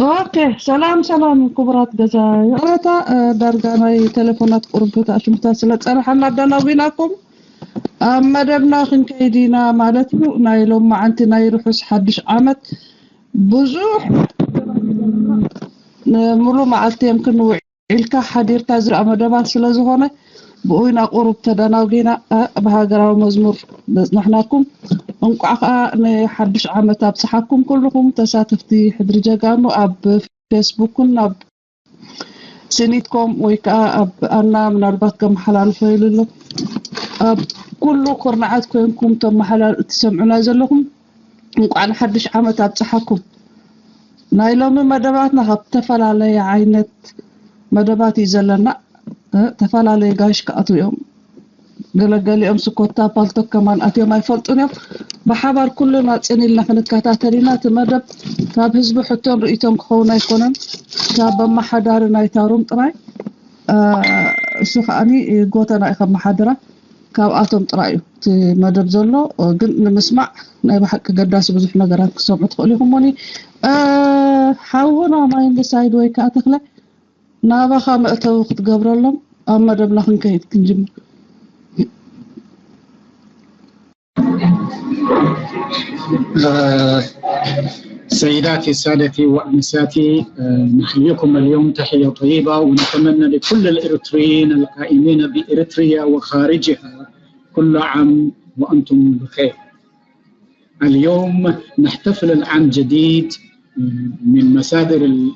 ኦኬ፣ ሰላም ሰላም ክቡራት ገዛ፣ ይቕረታ፣ እ፣ ዳርጋ ናይ ቴሌፎናት ቁርብት ኣሽሙታ ስለ ጸናሓና ኣዳናጒናኩም። ኣብ መደብና ክንከይድ ኢና ማለት እዩ። ናይ ሎም መዓንቲ ናይ ርሑስ ሓድሽ ዓመት ብዙሕ፣ እ፣ ሙሉ መዓልቲ እዮም ክንውዕ ኢልካ ሓዲርካ ዝረኣ መደባት ስለ ዝኾነ፣ ብኡ ኢና ቁሩብ ተዳናጒና፣ እ፣ ብሃገራዊ መዝሙር ዘጽናሕናኩም። እንቋዕ ከኣ ንሓድሽ ዓመት ኣብጽሓኩም ኩልኹም ተሳተፍቲ ሕድሪ ጀጋኑ ኣብ ፌስቡክን ኣብ ስኒትኮም ወይ ከኣ ኣብ ኣና ምናልባት ከመሓላልፎ ኢሉ ኣሎ። ኣብ ኩሉ ኩርናዓት ኮይንኩም ተመሓላል-፣ ትሰምዑና ዘለኹም እንቋዕ ንሓድሽ ዓመት ኣብጽሓኩም። ናይ ሎሚ መደባትና ካብ ዝተፈላለየ ዓይነት መደባት እዩ ዘለና። እ፣ ተፈላለየ ጋሽ ክኣትዉ እዮም። ገለገሊኦም ስኮታ ፓልቶክ ከማን ኣትዮም ኣይፈልጡን እዮም። ብሓባር ኩልና ጽን ኢልና ክንከታተል ኢና። እቲ መደብ ካብ ህዝቢ ሕቶን ርእይቶን ክኸውን ኣይኮነን፣ ካብ ኣመሓዳሪ ናይታ ሩም ጥራይ። እ፣ እሱ ከኣኒ ጎተና እዩ ከመሓድራ። ካብኣቶም ጥራይ እዩ እቲ መደብ ዘሎ፣ ግን ንምስማዕ ናይ ብሓቂ ገዳሲ ብዙሕ ነገራት ክሰምዑ ትኽእሉ ኢኹም። ሞኒ፣ እ፣ ሓውና ማይንድ ሳይድ ወይ ከዓ ተኽለ፣ ናባኻ መእተዊ ክትገብረሎም ኣብ መደብና ክንከይድ ክንጅምር። آه، سيداتي سادتي وأنساتي، آه، نحييكم اليوم تحية طيبة، ونتمنى لكل الإريتريين القائمين بإريتريا وخارجها كل عام وأنتم بخير. اليوم نحتفل العام جديد من مصادر ال-،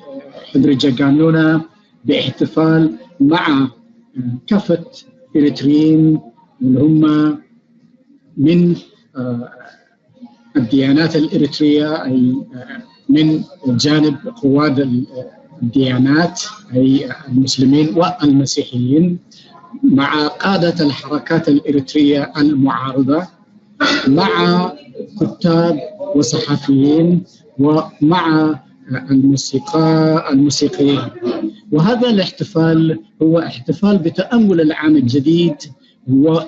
حضر جاكانونا باحتفال مع كافة إريتريين اللي هم من، آه، الديانات الإريترية، أي، آه، من جانب قواد ال-، الديانات، أي المسلمين والمسيحيين، مع قادة الحركات الإريترية المعارضة، مع كتاب وصحفيين، ومع الموسيقى، الموسيقيين. وهذا الاحتفال هو احتفال بتأمل العام الجديد، و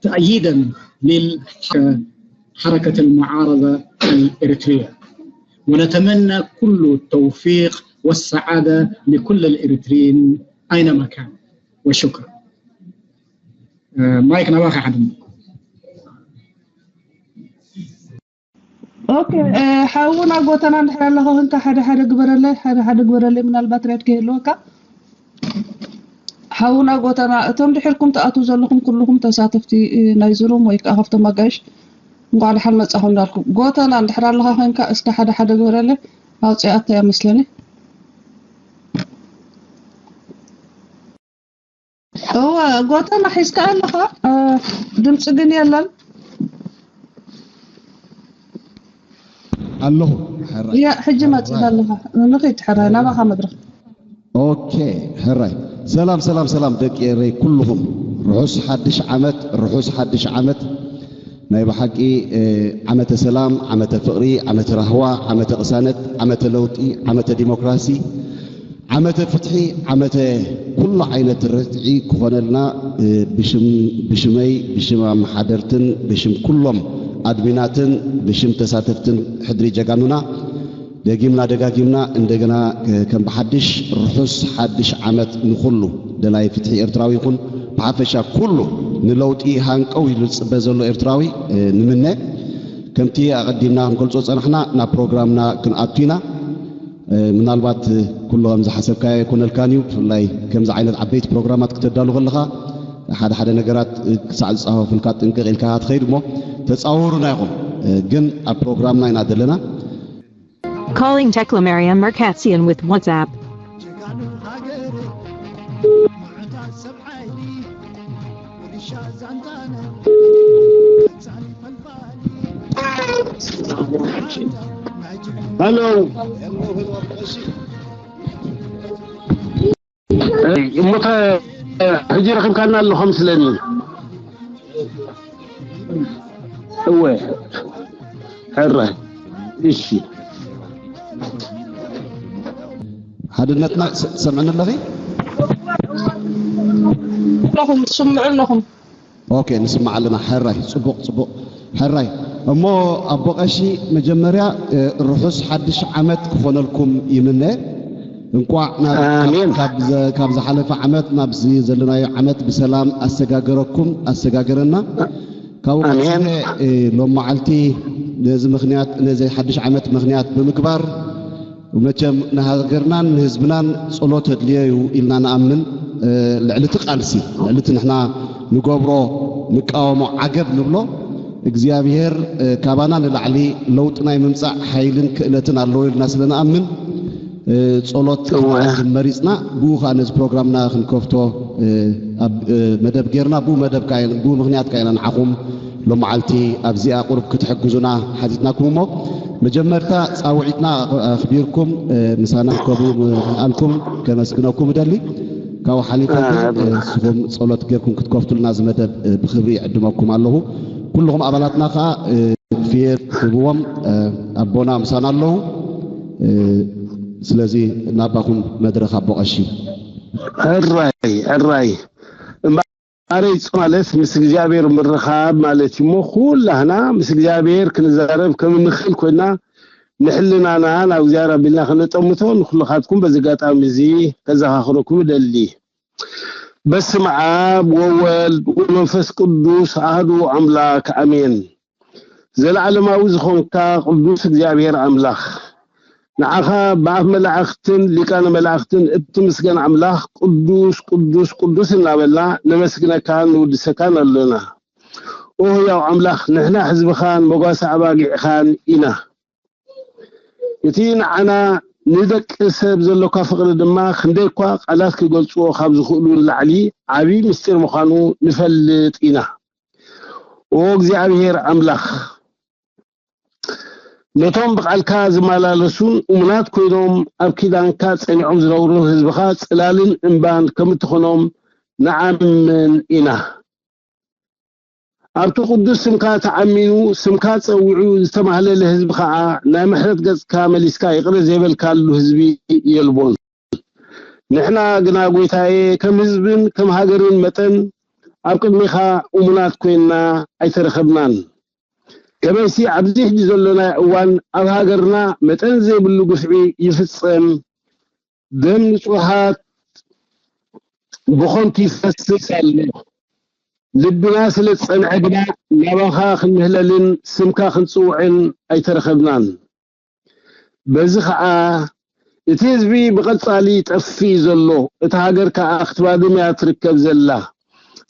تأييدا لحركة المعارضة الإريترية، ونتمنى كل التوفيق والسعادة لكل الإريتريين أينما كانوا. وشكرا. آه، مايك نواخي حد. ኦኬ፣ እ፣ ሓውና ጎተና እንድሕር ኣለኻ ኮንካ ሓደ ሓደ ግበረለይ፣ ሓደ ሓደ ግበረለይ፣ ምናልባት ሬድ ከይህልወካ። ሓውና ጎተና፣ እቶም ድሕርኩም ትኣትዉ ዘለኹም ኩልኹም ተሳተፍቲ፣ እ፣ ናይ ዝሩም ወይ ከዓ ካብቶም ኣጋይሽ እንኳዕ ደሓን መጻኹም እንዳልኩ። ጎተና እንድሕር ኣለኻ ኮንካ እስከ ሓደ ሓደ ግበረለይ፣ ኣውጺኣቶ እያ መስለኒ። እወ፣ ጎተና ሒዝካ ኣለኻ፣ እ፣ ድምፂ ግን የለን። ኣለኹ። ሕራይ። ያ፣ ሕጂ መፂኻ ኣለኻ። ንኺድ ሕራይ፣ ናባኻ መድረኽ። ኦኬ፣ ሕራይ። ሰላም፣ ሰላም፣ ሰላም ደቂ ኤረይ ኩልኹም። ርሑስ ሓድሽ ዓመት፣ ርሑስ ሓድሽ ዓመት። ናይ ብሓቂ፣ እ፣ ዓመተ ሰላም፣ ዓመተ ፍቕሪ፣ ዓመተ ራህዋ፣ ዓመተ ቅሳነት፣ ዓመተ ለውጢ፣ ዓመተ ዲሞክራሲ፣ ዓመተ ፍትሒ፣ ዓመተ ኩሉ ዓይነት ርትዒ ክኾነልና፣ እ፣ ብሽም፣ ብሽመይ፣ ብሽም ኣመሓደርትን፣ ብሽም ኩሎም ኣድሚናትን፣ ብሽም ተሳተፍትን ሕድሪ ጀጋኑና፣ ደጊምና ደጋጊምና እንደገና፣ እ፣ ከም ብሓድሽ ርሑስ ሓድሽ ዓመት ንኹሉ ደላይ ፍትሒ ኤርትራዊ ይኹን ብሓፈሻ ኩሉ ንለውጢ ሃንቀው ኢሉ ዝጽበ ዘሎ ኤርትራዊ፣ እ፣ ንምነ። ከምቲ ኣቐዲምና ክንገልጾ ጸናሕና፣ ናብ ፕሮግራምና ክንኣቱ ኢና። እ፣ ምናልባት፣ እ፣ ኩሉ ከም ዝሓሰብካዮ ኣይኮነልካን እዩ። ብፍላይ ከምዚ ዓይነት ዓበይቲ ፕሮግራማት ክተዳሉ ከለኻ ሓደ ሓደ ነገራት፣ እ፣ ክሳዕ ዝጻፈፉልካ ጥንቅቕ ኢልካ ትኸይድ እሞ ተጻወሩና ኢኹም። እ፣ ግን ኣብ ፕሮግራምና ኢና ዘለና። Calling Teklemariam Markatsian with WhatsApp. ሄሎ። እሞ ከ ሕጂ ረኺብካና ኣለኻ መስለኒ። እወ። ሕራይ። እሺ። ሓድነትና ስ-፣ ትሰምዕኒ ኣለኺ? ኣለኹም፣ ትስምዑ ኣለኹም። ኦኬ፣ ንስማዕ ኣለና። ሕራይ፣ ጽቡቕ፣ ጽቡቕ። ሕራይ። እሞ ኣቦ ቀሺ፣ መጀመርያ፣ እ፣ ርሑስ ሓድሽ ዓመት ክኾነልኩም ይምነ። እንቋዕ ናብ፣ ካብ፣ ኣሜን። ካብ ዘ-፣ ካብ ዝሓለፈ ዓመት ናብዚ ዘለናዮ ዓመት ብሰላም ኣሰጋገረኩም፣ ኣሰጋገረና። ካብኡ ኣሜን። ቀጺለ፣ እ፣ ሎም መዓልቲ ነዚ ምኽንያት፣ ነዚ ሓድሽ ዓመት ምኽንያት ብምግባር፣ መቸም ንሃገርናን ንህዝብናን ጸሎት ኣድልዮ እዩ ኢልና ንኣምን። እ፣ ልዕሊ እቲ ቃልሲ፣ ልዕሊ እቲ ንሕና ንገብሮ፣ ንቃወሞ፣ ዓገብ ንብሎ፣ እግዚኣብሄር፣ እ፣ ካባና ንላዕሊ ለውጢ ናይ ምምጻእ ሓይልን ክእለትን ኣለዎ ኢልና ስለ ንኣምን፣ እ፣ ጸሎት እወ። ክንኣክል መሪጽና፣ ብኡ ኸኣ ነዚ ፕሮግራምና ክንከፍቶ፣ እ፣ ኣብ፣ እ፣ መደብ ጌርና፣ ብኡ መደብ ካይ-፣ ብኡ ምኽንያት ካይና ንዓኹም ሎም መዓልቲ ኣብዚኣ ቁሩብ ክትሕግዙና ሓቲትናኩም እሞ፣ መጀመርታ ጻውዒትና ኣኽቢርኩም፣ እ፣ ምሳና ክትከብሩ ምኽኣልኩም ከመስግነኩም እደሊ። ካብኡ ሓሊፈ ግን፣ ኣሜን። እ፣ ንስኹም ጸሎት ጌርኩም ክትከፍቱልና እዚ መደብ፣ እ፣ ብኽብሪ ይዕድመኩም ኣለኹ። ኩልኹም ኣባላትና ከኣ፣ እ፣ ክፍየት ክህብዎም፣ እ፣ ኣቦና ምሳና ኣለዉ። እ፣ ስለዚ ናባኹም መድረኽ ኣቦ ቀሺ። ሕራይ፣ ሕራይ። እምበኣረይ ማለት ምስ እግዚኣብሔር ምርኻብ ማለት እዩ እሞ፣ ኩላህና ምስ እግዚኣብሔር ክንዛረብ ከም ንኽእል ኮይና፣ ንሕልናና ናብ እግዚኣብሔር ኣቢልና ከነጠምቶ ንኩልኻትኩም በዚ ኣጋጣሚ እዚ ከዘኻኽረኩም እደሊ። በስመ ኣብ ወወልድ ወመንፈስ ቅዱስ ኣህዱ ኣምላክ ኣሜን። ዘለዓለማዊ ዝኾንካ ቅዱስ እግዚኣብሔር ኣምላኽ፣ ንዓኻ ብኣፍ መላእኽትን ሊቃነ መላእኽትን እትምስገን ኣምላኽ፣ ቅዱስ ቅዱስ ቅዱስ እናበልና ነመስግነካን ንውድሰካን ኣሎና። ኦ ህያው ኣምላኽ፣ ንሕና ህዝብኻን መጓሰ ኣባጊዕኻን ኢና። እቲ ንዓና ንደቂ ሰብ ዘሎካ ፍቕሪ ድማ ክንደይ እኳ ቃላት ክገልጽዎ ካብ ዝኽእሉ ንላዕሊ ዓቢ ምስጢር ምዃኑ ንፈልጥ ኢና። ኦ እግዚኣብሔር ኣምላኽ፣ ነቶም ብቓልካ ዝመላለሱን እሙናት ኮይኖም ኣብ ኪዳንካ ጸኒዖም ዝነብሩን ህዝብኻ ጽላልን እምባን ከም እትኾኖም ንኣምን ኢና። ኣብቲ ቅዱስ ስምካ ተኣሚኑ ስምካ ጸዊዑ ዝተማህለለ ህዝቢ ኸኣ ናይ ምሕረት ገጽካ መሊስካ ይቕረ ዘይበልካሉ ህዝቢ የልቦን። ንሕና ግና ጐይታየ፣ ከም ህዝብን ከም ሃገርን መጠን ኣብ ቅድሜኻ እሙናት ኰይንና ኣይተረኸብናን። ከመይሲ ኣብዚ ሕጂ ዘሎናዮ እዋን ኣብ ሃገርና መጠን ዘይብሉ ግፍዒ ይፍጸም፣ ደም ንጹሃት ብኸንቱ ይፈስስ ኣሎ። ልብና ስለ ዝጸንዐ ግና ናባኻ ክንምህለልን ስምካ ክንጽውዕን ኣይተረኸብናን። በዚ ኸኣ እቲ ህዝቢ ብቐጻሊ ይጠፍእ እዩ ዘሎ፣ እታ ሃገር ከኣ ክትባድም እያ ትርከብ ዘላ።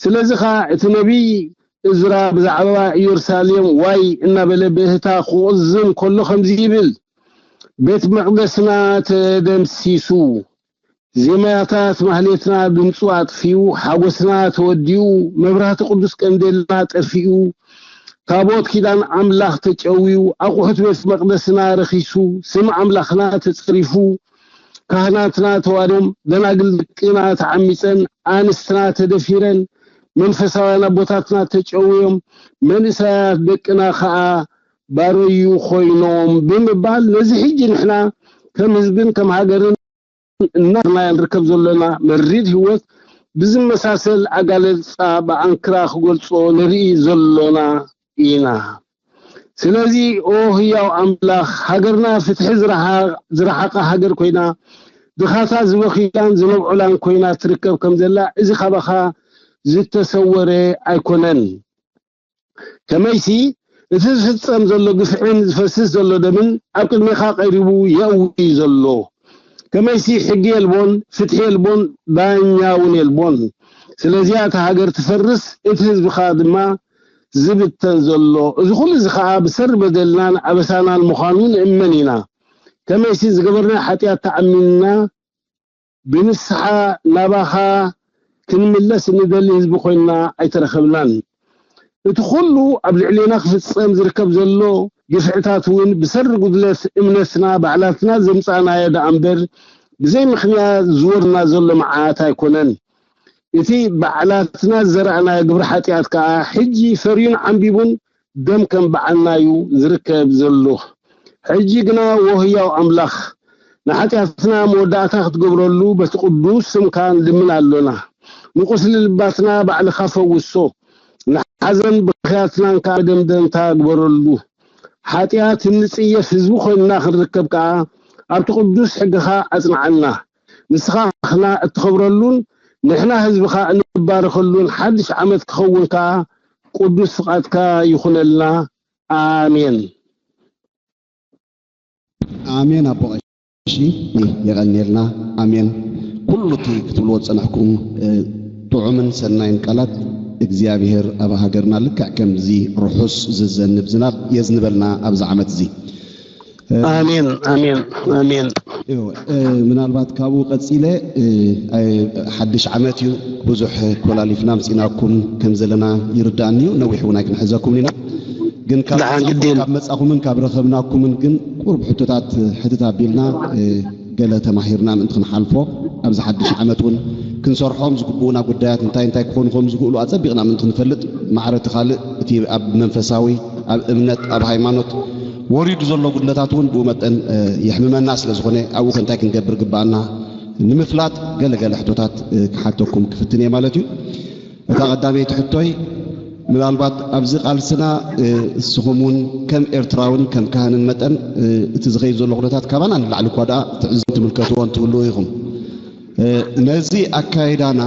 ስለዚ ኸኣ እቲ ነቢይ እዝራ ብዛዕባ ኢየሩሳሌም ዋይ እናበለ ብእህታ ክቕዝን ከሎ ከምዚ ይብል፣ ቤት መቕደስና ተደምሲሱ፣ ዜማታት ማህሌትና ድምጹ ኣጥፊኡ፣ ሓጎስና ተወዲኡ፣ መብራህቲ ቅዱስ ቀንዴልና ጠፊኡ፣ ታቦት ኪዳን ኣምላኽ ተጨውዩ፣ ኣቑሑት ቤት መቕደስና ረኺሱ፣ ስም ኣምላኽና ተጸሪፉ፣ ካህናትና ተዋርዶም፣ ደናግል ደቅና ተዓሚጸን፣ ኣንስትና ተደፊረን፣ መንፈሳውያን ኣቦታትና ተጨውዮም፣ መንእሰያት ደቅና ከኣ ባረዩ ኮይኖም ብምባል፣ ነዚ ሕጂ ንሕና ከም ህዝብን ከም ሃገርን እናርናዮ ንርከብ ዘሎና መሪር ህይወት ብዝመሳሰል ኣጋለጻ ብኣንክራ ክገልጾ ንርኢ ዘሎና ኢና። ስለዚ ኦ ህያው ኣምላኽ፣ ሃገርና ፍትሒ ዝረሓ-፣ ዝረሓቓ ሃገር ኮይና፣ ድኻታት ዝበኽዩላን ዝነብዑላን ኮይና ትርከብ ከም ዘላ፣ እዚ ካባኻ ዝተሰወረ ኣይኮነን። ከመይሲ እቲ ዝፍጸም ዘሎ ግፍዕን ዝፈስስ ዘሎ ደምን ኣብ ቅድሜኻ ቀሪቡ የእዊ እዩ ዘሎ። ከመይሲ ሕጊ የልቦን፣ ፍትሒ የልቦን፣ ዳኛ እውን የልቦን። ስለዚኣ እታ ሃገር ትፈርስ፣ እቲ ህዝብኻ ድማ ዝብተን ዘሎ። እዚ ኩሉ እዚ ኸኣ ብሰሪ በደልናን ኣበሳናን ምዃኑ ንእመን ኢና። ከመይሲ ዝገበርናዮ ሓጢኣት ተኣሚንና ብንስሓ ናባኻ ክንምለስ እንደሊ ህዝቢ ኮይንና ኣይተረኸብናን። እቲ ኩሉ ኣብ ልዕሌና ክፍጸም ዝርከብ ዘሎ ግፍዕታት እውን ብሰሪ ጉድለት እምነትና ባዕላትና ዘምጻእናዮ ደኣ እምበር ብዘይ ምኽንያት ዝወርና ዘሎ መዓት ኣይኮነን። እቲ ባዕላትና ዝዘራእናዮ ግብሪ ሓጢኣት ከኣ ሕጂ ፈርዩን ዓምቢቡን ደም ከም በዓልና እዩ ዝርከብ ዘሎ። ሕጂ ግና ወህያው ኣምላኽ ንሓጢኣትና መወዳእታ ክትገብረሉ በቲ ቅዱስ ስምካ ንልምን ኣሎና። ንቁስሊ ልባትና ባዕልኻ ፈውሶ። ንሓዘን ብኽያትናን ከኣ መደምደምታ ግበረሉ። ሓጢኣት እንጽየፍ ህዝቢ ኮይንና ክንርከብ ከኣ ኣብቲ ቅዱስ ሕግኻ ኣጽንዓና። ንስኻ ኣምላኽና እትኸብረሉን ንሕና ህዝብኻ እንባረኸሉን ሓድሽ ዓመት ክኸውን ከኣ ቅዱስ ፍቓድካ ይኹነልና። ኣሜን። ኣሜን ኣቦ ቀሺ፣ የቐንየልና። ኣሜን። ኩሉ እቲ ክትብልዎ ዝጸናሕኩም፣ እ፣ ጥዑምን ሰናይን ቃላት እግዚኣብሔር ኣብ ሃገርና ልክዕ ከምዚ ርሑስ ዝዘንብ ዝናብ የዝንበልና ኣብዚ ዓመት እዚ። እ፣ ኣሜን፣ ኣሜን፣ ኣሜን። እዮ፣ እ፣ ምናልባት ካብኡ ቀጺለ፣ እ፣ ኣይ፣ ሓድሽ ዓመት እዩ። ብዙሕ ኮላሊፍና ምጺናኩም ከም ዘለና ይርዳእኒ እዩ። ነዊሕ እውን ኣይክንሕዘኩም ኢና። ግን ካብ ደሓን፣ ግዲ መጻኹም፣ የለን። ካብ መጻኹምን ካብ ረኸብናኩምን ግን ቁሩብ ሕቶታት ሕትት ኣቢልና፣ እ፣ ገለ ተማሂርና ምእንቲ ክንሓልፎ፣ ኣብዚ ሓድሽ ዓመት እውን ክንሰርሖም ዝግብኡና ጉዳያት እንታይ እንታይ ክኾኑ ከም ዝኽእሉ ኣጸቢቕና ምእንቲ ክንፈልጥ፣ ማዕረ እቲ ካልእ እቲ ኣብ መንፈሳዊ፣ ኣብ እምነት፣ ኣብ ሃይማኖት ወሪዱ ዘሎ ጉድለታት እውን ብኡ መጠን፣ እ፣ የሕምመና ስለ ዝኾነ፣ ኣብኡ ከ እንታይ ክንገብር ግብኣና ንምፍላጥ ገለ ገለ ሕቶታት፣ እ፣ ክሓተኩም ክፍትን እየ ማለት እዩ። እታ ቀዳመይቲ ሕቶይ፣ ምናልባት ኣብዚ ቃልስና፣ እ፣ እስኹም እውን ከም ኤርትራውን ከም ካህንን መጠን፣ እ፣ እቲ ዝኸይድ ዘሎ ኩነታት ካባና ንላዕሊ እኳ ደኣ ትዕዝቡ ትምልከትዎ እንትህልዉ ኢኹም። እ፣ ነዚ ኣካይዳና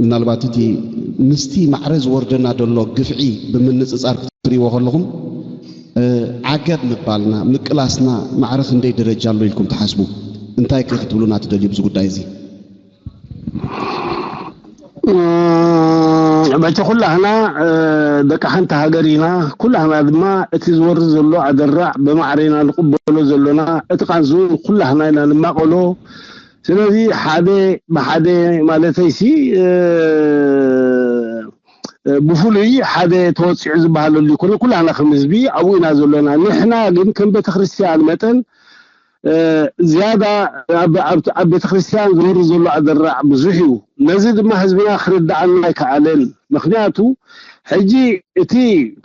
ምናልባት እቲ ምስቲ ማዕረ ዝወርደና ዘሎ ግፍዒ ብምንጽጻር ክትርእይዎ ከለኹም፣ እ፣ ዓገብ ምባልና፣ ምቅላስና ማዕረ ክንደይ ደረጃ ኣሎ ኢልኩም ትሓስቡ? እንታይ ከ ክትብሉና ትደልዩ ኣብዚ ጉዳይ እዚ? እም፣ መቸ ኩላህና፣ እ፣ ደቂ ሓንቲ ሃገር ኢና። ኩላህና ድማ እቲ ዝወርድ ዘሎ ኣደራዕ ብማዕረ ኢና ንቕበሎ ዘሎና። እቲ ቃንዝ እውን ኩላህና ኢና ንማቐሎ። ስለዚ ሓደ ብሓደ ማለተይሲ፣ እ፣ ብፍሉይ ሓደ ተወጺዑ ዝበሃለሉ ይኮነ፣ ኩላህና ከም ህዝቢ ኣብኡ ኢና ዘሎና። ንሕና ግን ከም ቤተክርስትያን መጠን፣ እ፣ ዝያዳ ኣብ፣ ኣብ፣ ኣብ ቤተክርስትያን ዝወርድ ዘሎ ኣደራዕ ብዙሕ እዩ። ነዚ ድማ ህዝብና ክርድኣና ኣይከኣለን። ምኽንያቱ ሕጂ እቲ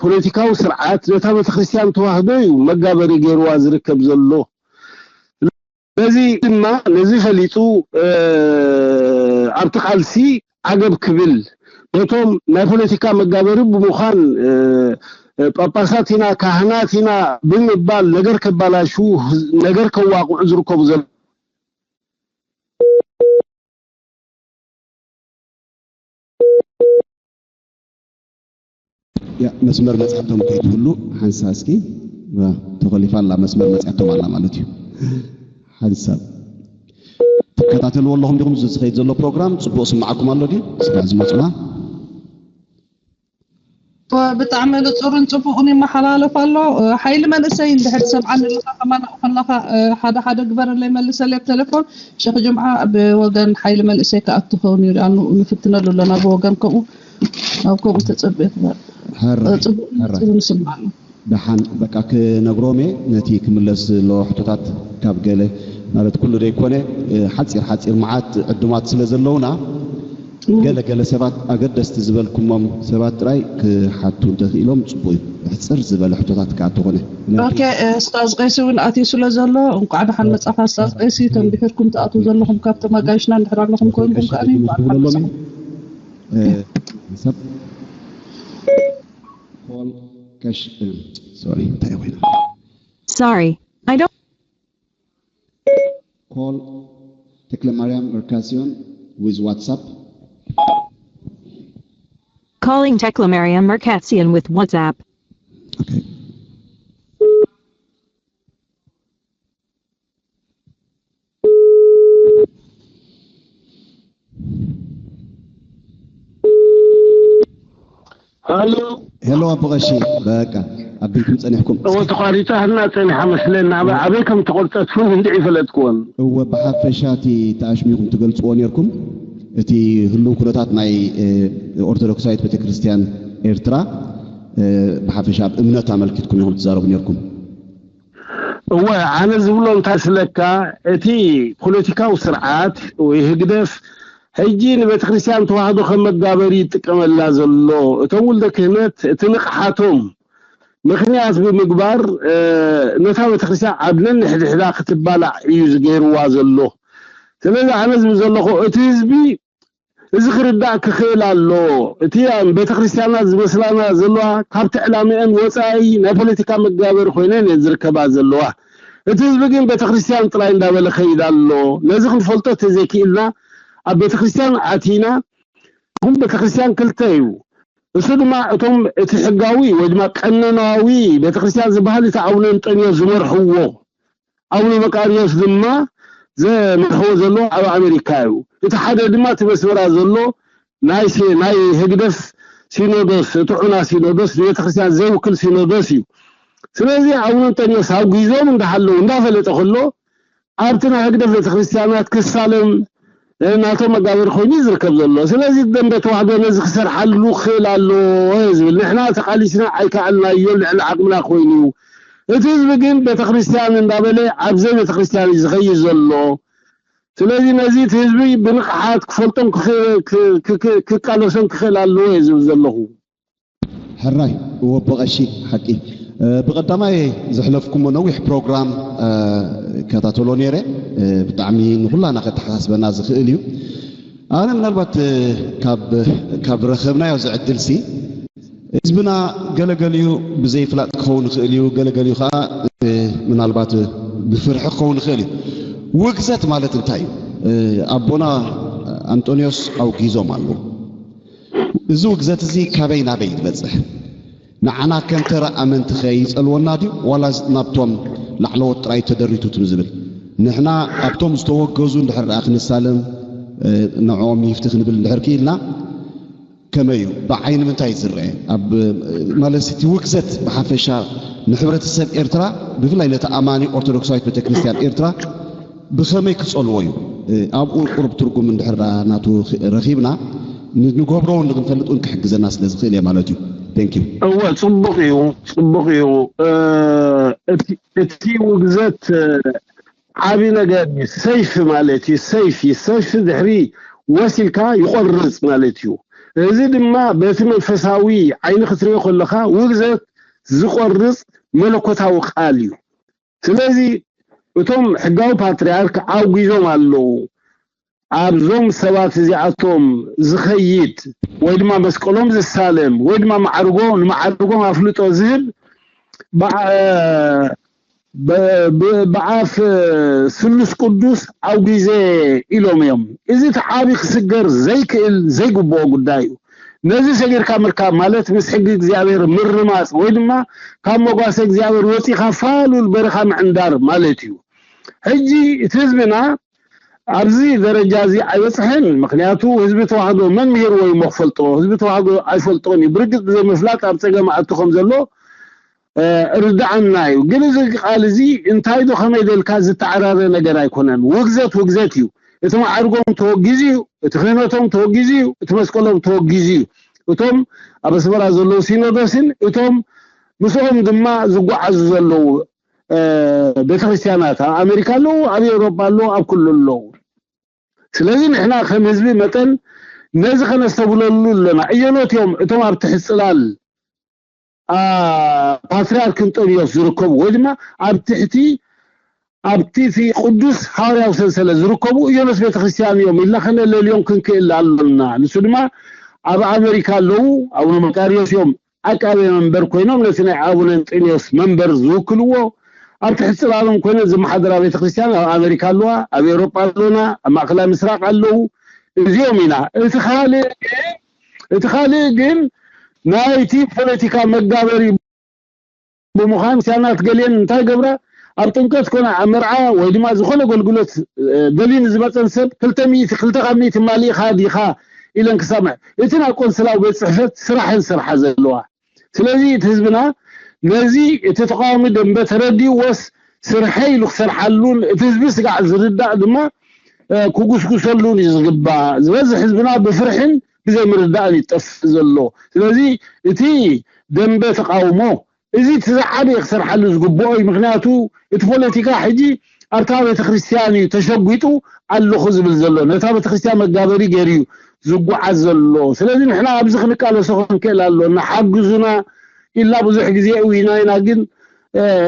ፖለቲካዊ ስርዓት ነታ ቤተክርስትያን ተዋህዶ እዩ መጋበሪ ገይርዋ ዝርከብ ዘሎ። ስለዚ ድማ ነዚ ፈሊጡ፣ እ፣ ኣብቲ ቃልሲ ዓገብ ክብል፣ ነቶም ናይ ፖለቲካ መጋበሪ ብምዃን፣ እ፣ እ፣ ጳጳሳት ኢና፣ ካህናት ኢና ብምባል ነገር ከባላሹ፣ ነገር ከዋቕዑ ዝርከቡ ዘለዉ ያ መስመር መጽሓቶም ከይትህሉ ሓንሳ እስኪ ዋ፣ ተኸሊፋ ኣላ መስመር መጽሓቶም ኣላ ማለት እዩ። ሓንሳብ ትከታተልዎ ኣለኹም ዲኹም? እዚ ዝኸይድ ዘሎ ፕሮግራም ጽቡቕ ስምዓኩም ኣሎ ድዩ? ስራሕ ዝመጹና ብጣዕሚ ንጹርን ጽቡቕን ይመሓላለፍ ኣሎ። ሓይሊ መንእሰይ እንድሕር ትሰምዓኒ ኣለኻ፣ ከማን ኣብኡ ከለኻ ሓደ ሓደ ግበረለይ፣ መልሰለይ ኣብ ቴሌፎን። ሸኽ ጅምዓ ብወገን ሓይሊ መንእሰይ ክኣቱ ክኸውን እዩ፣ ኣኑ ንፍትነሉ ኣለና ብወገን ከምኡ፣ ኣብ ከምኡ ተጸብየ ክበር። ሕራይ፣ ጽቡቕ ሕራይ። ንጹር ንስምዓ ኣሎ። ደሓን በቃ ክነግሮም እየ፣ ነቲ ክምለስ ዘለዎ ሕቶታት ካብ ገለ ማለት ኩሉ ደይኮነ፣ ሓጺር ሓጺር መዓት ዕዱማት ስለ ዘለውና፣ ገለ ገለ ሰባት ኣገደስቲ ዝበልኩሞም ሰባት ጥራይ ክሓቱ እንተኽኢሎም ጽቡቕ እዩ። ብሕጽር ዝበለ ሕቶታት ከኣ እንተኾነ። ኦኬ፣ ኡስታዝ ቀይሲ እውን ኣትዩ ስለ ዘሎ እንቋዕ ደሓን መጻኻ ኡስታዝ ቀይሲ። እቶም ድሕርኩም ትኣትዉ ዘለኹም ካብቶም ኣጋይሽና እንድሕር ኣለኹም ኮይንኩም ከኣ እንቋዕ ደሓን መጻኹም። ሰብ ኮል ከሽ ሶሪ እንታይ ኮይና Sorry, I don't. Call Teklemariam Merkasian with WhatsApp. Calling Teklemariam Merkasian with WhatsApp. Okay. ሃሎ ሄሎ ኣቦ ቀሺ፣ በቃ ኣቢልኩም ጸኒሕኩም። እወ ተቋሪጻ ህና ጸኒሓ መስለና። ኣበ- ኣበይ ከም ተቆርጸት እውን እንድዒ ፈለጥክዎን። እወ ብሓፈሻ እቲ ተኣሽሚኹም ትገልጽዎ ነርኩም። እቲ ህሉው ኩነታት ናይ እ፣ ኦርቶዶክሳዊት ቤተክርስትያን ኤርትራ እ፣ ብሓፈሻ ኣብ እምነት ኣመልኪትኩም ኢኹም ትዛረቡ ነርኩም። እወ ኣነ ዝብሎ እንታይ ስለካ እቲ ፖለቲካዊ ስርዓት ወይ ህግደፍ ሕጂ ንቤተ ክርስቲያን ተዋህዶ ከም መጋበሪ ይጥቀመላ ዘሎ። እቶም ውልደ ክህነት እቲ ንቕሓቶም ምኽንያት ብምግባር እ፣ ነታ ቤተ ክርስቲያን ኣብ ነንሕድሕዳ ክትባላዕ እዩ ዝገይርዋ ዘሎ። ስለዚ ኣነ ዝብል ዘለኹ እቲ ህዝቢ እዚ ክርዳእ ክኽእል ኣለዎ። እቲ ኣብ ቤተ ክርስቲያናት ዝመስላና ዘለዋ ካብቲ ዕላምአን ወፃኢ ናይ ፖለቲካ መጋበሪ ኮይነን እየን ዝርከባ ዘለዋ። እቲ ህዝቢ ግን ቤተ ክርስቲያን ጥራይ እንዳበለ ከይድ ኣሎ። ነዚ ክንፈልጦ ተዘይክኢልና ኣብ ቤተ ክርስቲያን ኣቲና፣ ይኹን ቤተ ክርስቲያን ክልተ እዩ። እሱ ድማ እቶም እቲ ሕጋዊ ወይ ድማ ቀኖናዊ ቤተ ክርስቲያን ዝበሃል እቲ ኣቡነ እንጠንዮስ ዝመርሕዎ ኣቡነ መቃርዮስ ድማ ዘምርሕዎ ዘሎ ኣብ ኣሜሪካ እዩ። እቲ ሓደ ድማ እቲ መስመራ ዘሎ ናይ ሲ- ናይ ህግደፍ ሲኖዶስ እቲ ዑና ሲኖዶስ ንቤተክርስትያን ዘይውክል ሲኖዶስ እዩ። ስለዚ ኣቡነ እንጠንዮስ ኣብ ግዞም እንዳሃለዉ እንዳፈለጠ ከሎ ኣብቲ ናይ ህግደፍ ቤተክርስትያናት ክሳለም ናቶም መጋበሪ ኮይኑ እዩ ዝርከብ ዘሎ። ስለዚ ደንበ ተዋህዶ ነዚ ክሰርሓሉ ክኽእል ኣለዎ ዝብል ንሕና ተቃሊስና ኣይከኣልናዮ ልዕሊ ዓቅምና ኮይኑ እዩ። እቲ ህዝቢ ግን ቤተክርስትያን እንዳበለ ኣብ ዘይቤተክርስትያን እዩ ዝኸይድ ዘሎ። ስለዚ ነዚ እቲ ህዝቢ ብንቕሓት ክፈልጦን ክቃለሶን ክኽእል ኣለዎ እየ ዝብል ዘለኹ። ሕራይ እወ ኣቦ ቀሺ ሓቂ። ብቐዳማይ ዘሕለፍኩሞ ነዊሕ ፕሮግራም እከታተሎ ነይረ። ብጣዕሚ ንኹላና ከተሓሳስበና ዝኽእል እዩ። ኣነ ምናልባት ካብ ረኸብናዮ እዚ ዕድልሲ ህዝብና ገለገሊኡ ብዘይፍላጥ ክኸውን ይኽእል እዩ፣ ገለገሊኡ ከዓ ምናልባት ብፍርሒ ክኸውን ይኽእል እዩ። ውግዘት ማለት እንታይ እዩ? ኣቦና ኣንጦንዮስ ኣውጊዞም ኣለዉ። እዚ ውግዘት እዚ ካበይ ናበይ ዝበፅሕ? ንዓና ከም ተራ ኣመንቲ ከ ይፀልወና ድዩ ዋላ ናብቶም ላዕለዎት ጥራይ ተደሪቱ ትም ዝብል? ንሕና ኣብቶም ዝተወገዙ እንድሕር ደኣ ክንሳለም ንዕኦም ይፍቲ ክንብል እንድሕር ክኢልና ከመይ እዩ? ብዓይኒ ምንታይ ዝረአ? ኣብ ማለት እቲ ውግዘት ብሓፈሻ ንሕብረተሰብ ኤርትራ ብፍላይ ነቲ ኣማኒ ኦርቶዶክሳዊት ቤተክርስትያን ኤርትራ ብኸመይ ክጸልዎ እዩ? ኣብኡ ቁሩብ ትርጉም እንድሕር ደኣ ናቱ ረኺብና ንገብሮ እውን ንክንፈልጥ እውን ክሕግዘና ስለ ዝኽእል እየ ማለት እዩ። Thank you። እወ ጽቡቕ እዩ፣ ጽቡቕ እዩ። እቲ ውግዘት ዓቢ ነገር እዩ። ሰይፍ ማለት እዩ። ሰይፍ እዩ። ሰይፍ ድሕሪ ወሲልካ ይቆርጽ ማለት እዩ። እዚ ድማ በቲ መንፈሳዊ ዓይኒ ክትሪኦ ከለኻ ውግዘት ዝቆርጽ መለኮታዊ ቃል እዩ። ስለዚ እቶም ሕጋዊ ፓትርያርክ ኣውጊዞም ኣለዉ። ኣብዞም ሰባት እዚኣቶም ዝኸይድ ወይ ድማ መስቀሎም ዝሳለም ወይ ድማ ማዕርጎ ንማዕርጎም ኣፍልጦ ዝህብ ብኣፍ ስሉስ ቅዱስ ኣውጊዘ ኢሎም እዮም። እዚ እቲ ዓቢ ክስገር ዘይክእል ዘይግብኦ ጉዳይ እዩ። ነዚ ሰጊርካ ምርካብ ማለት ምስ ሕጊ እግዚኣብሔር ምርማፅ ወይ ድማ ካብ መጓሰ እግዚኣብሔር ወፂኻ ፋሉል በረኻ ምዕንዳር ማለት እዩ። ሕጂ እቲ ህዝብና ኣብዚ ደረጃ እዚ ኣይበፅሐን። ምክንያቱ ህዝቢ ተዋህዶ መን ምሂርዎ እዩ እሞ ክፈልጦ? ህዝቢ ተዋህዶ ኣይፈልጦን እዩ። ብርግፅ ብዘይ ምፍላጥ ኣብ ፀገም ኣቱ ከም ዘሎ ርድኣና እዩ። ግን እዚ ቃል እዚ እንታይ ዶ ከመይ ደልካ ዝተዓራረ ነገር ኣይኮነን። ውግዘት ውግዘት እዩ። እቲ ማዕርጎም ተወጊዙ እዩ። እቲ ክህነቶም ተወጊዙ እዩ። እቲ መስቀሎም ተወጊዙ እዩ። እቶም ኣብ ኣስመራ ዘለዉ ሲኖዶስን እቶም ምስኦም ድማ ዝጓዓዙ ዘለዉ ቤተክርስትያናት ኣብ ኣሜሪካ ኣለዉ፣ ኣብ ኤውሮጳ ኣለዉ፣ ኣብ ኩሉ ኣለዉ። ስለዚ ንሕና ከም ህዝቢ መጠን ነዚ ከነስተብለሉ ኣለና። እዮኖት እዮም እቶም ኣብ ትሕቲ ጽላል ፓትርያርክ እንጠንዮስ ዝርከቡ፣ ወይ ድማ ኣብ ትሕቲ ኣብቲ እቲ ቅዱስ ሃዋርያዊ ሰንሰለት ዝርከቡ እዮኖት ቤተክርስትያን እዮም ኢልና ከነለልዮም ክንክእል ኣሎና። ንሱ ድማ ኣብ ኣመሪካ ኣለዉ፣ ኣቡነ መቃርዮስ እዮም ዓቃቤ መንበር ኮይኖም ነቲ ናይ ኣቡነ እንጠንዮስ መንበር ዝውክልዎ። ኣብ ትሕቲ ጽላሎም ኮይነ ዝመሓደራ ቤተክርስትያን ኣብ ኣመሪካ ኣለዋ፣ ኣብ ኤውሮጳ ኣለና፣ ኣብ ማእከላይ ምስራቅ ኣለዉ። እዚኦም ኢና። እቲ ካልእ እቲ ካልእ ግን ናይቲ ፖለቲካ መጋበሪ ብምዃን፣ ክርስትያናት ገሊአን እንታይ ገብራ፣ ኣብ ጥምቀት ኮነ ኣብ መርዓ ወይ ድማ ዝኾነ ኣገልግሎት ደሊኒ ዝመፀን ሰብ ክልተ ሚእቲ ክልተ ካብ ሚእቲ ማሊእኻ ዲኻ ኢለን ክሰምዕ፣ እቲ ናብ ቆንስላዊ ቤት ፅሕፈት ስራሐን ዝሰርሓ ዘለዋ። ስለዚ እቲ ህዝብና ነዚ እቲ ተቃዋሚ ደንበ ተረዲእዎስ ስርሐ ኢሉ ክሰርሓሉን እቲ ህዝቢ ስጋዕ ዝርዳእ ድማ ክጉስጉሰሉን እዩ ዝግባእ። ዝበዝሕ ህዝብና ብፍርሕን ብዘይምርዳእን ይጠፍእ ዘሎ። ስለዚ እቲ ደንበ ተቃውሞ እዚ እቲ ዝዓበየ ክሰርሓሉ ዝግብኦ እዩ። ምክንያቱ እቲ ፖለቲካ ሕጂ ኣብታ ቤተክርስትያን እዩ ተሸጒጡ ኣለኹ ዝብል ዘሎ፣ ነታ ቤተክርስትያን መጋበሪ ገይሩ እዩ ዝጓዓዝ ዘሎ። ስለዚ ንሕና ኣብዚ ክንቃለሶ ክንክእል ኣለና። ሓግዙና ኢልና ብዙሕ ግዜ እዊና ኢና፣ ግን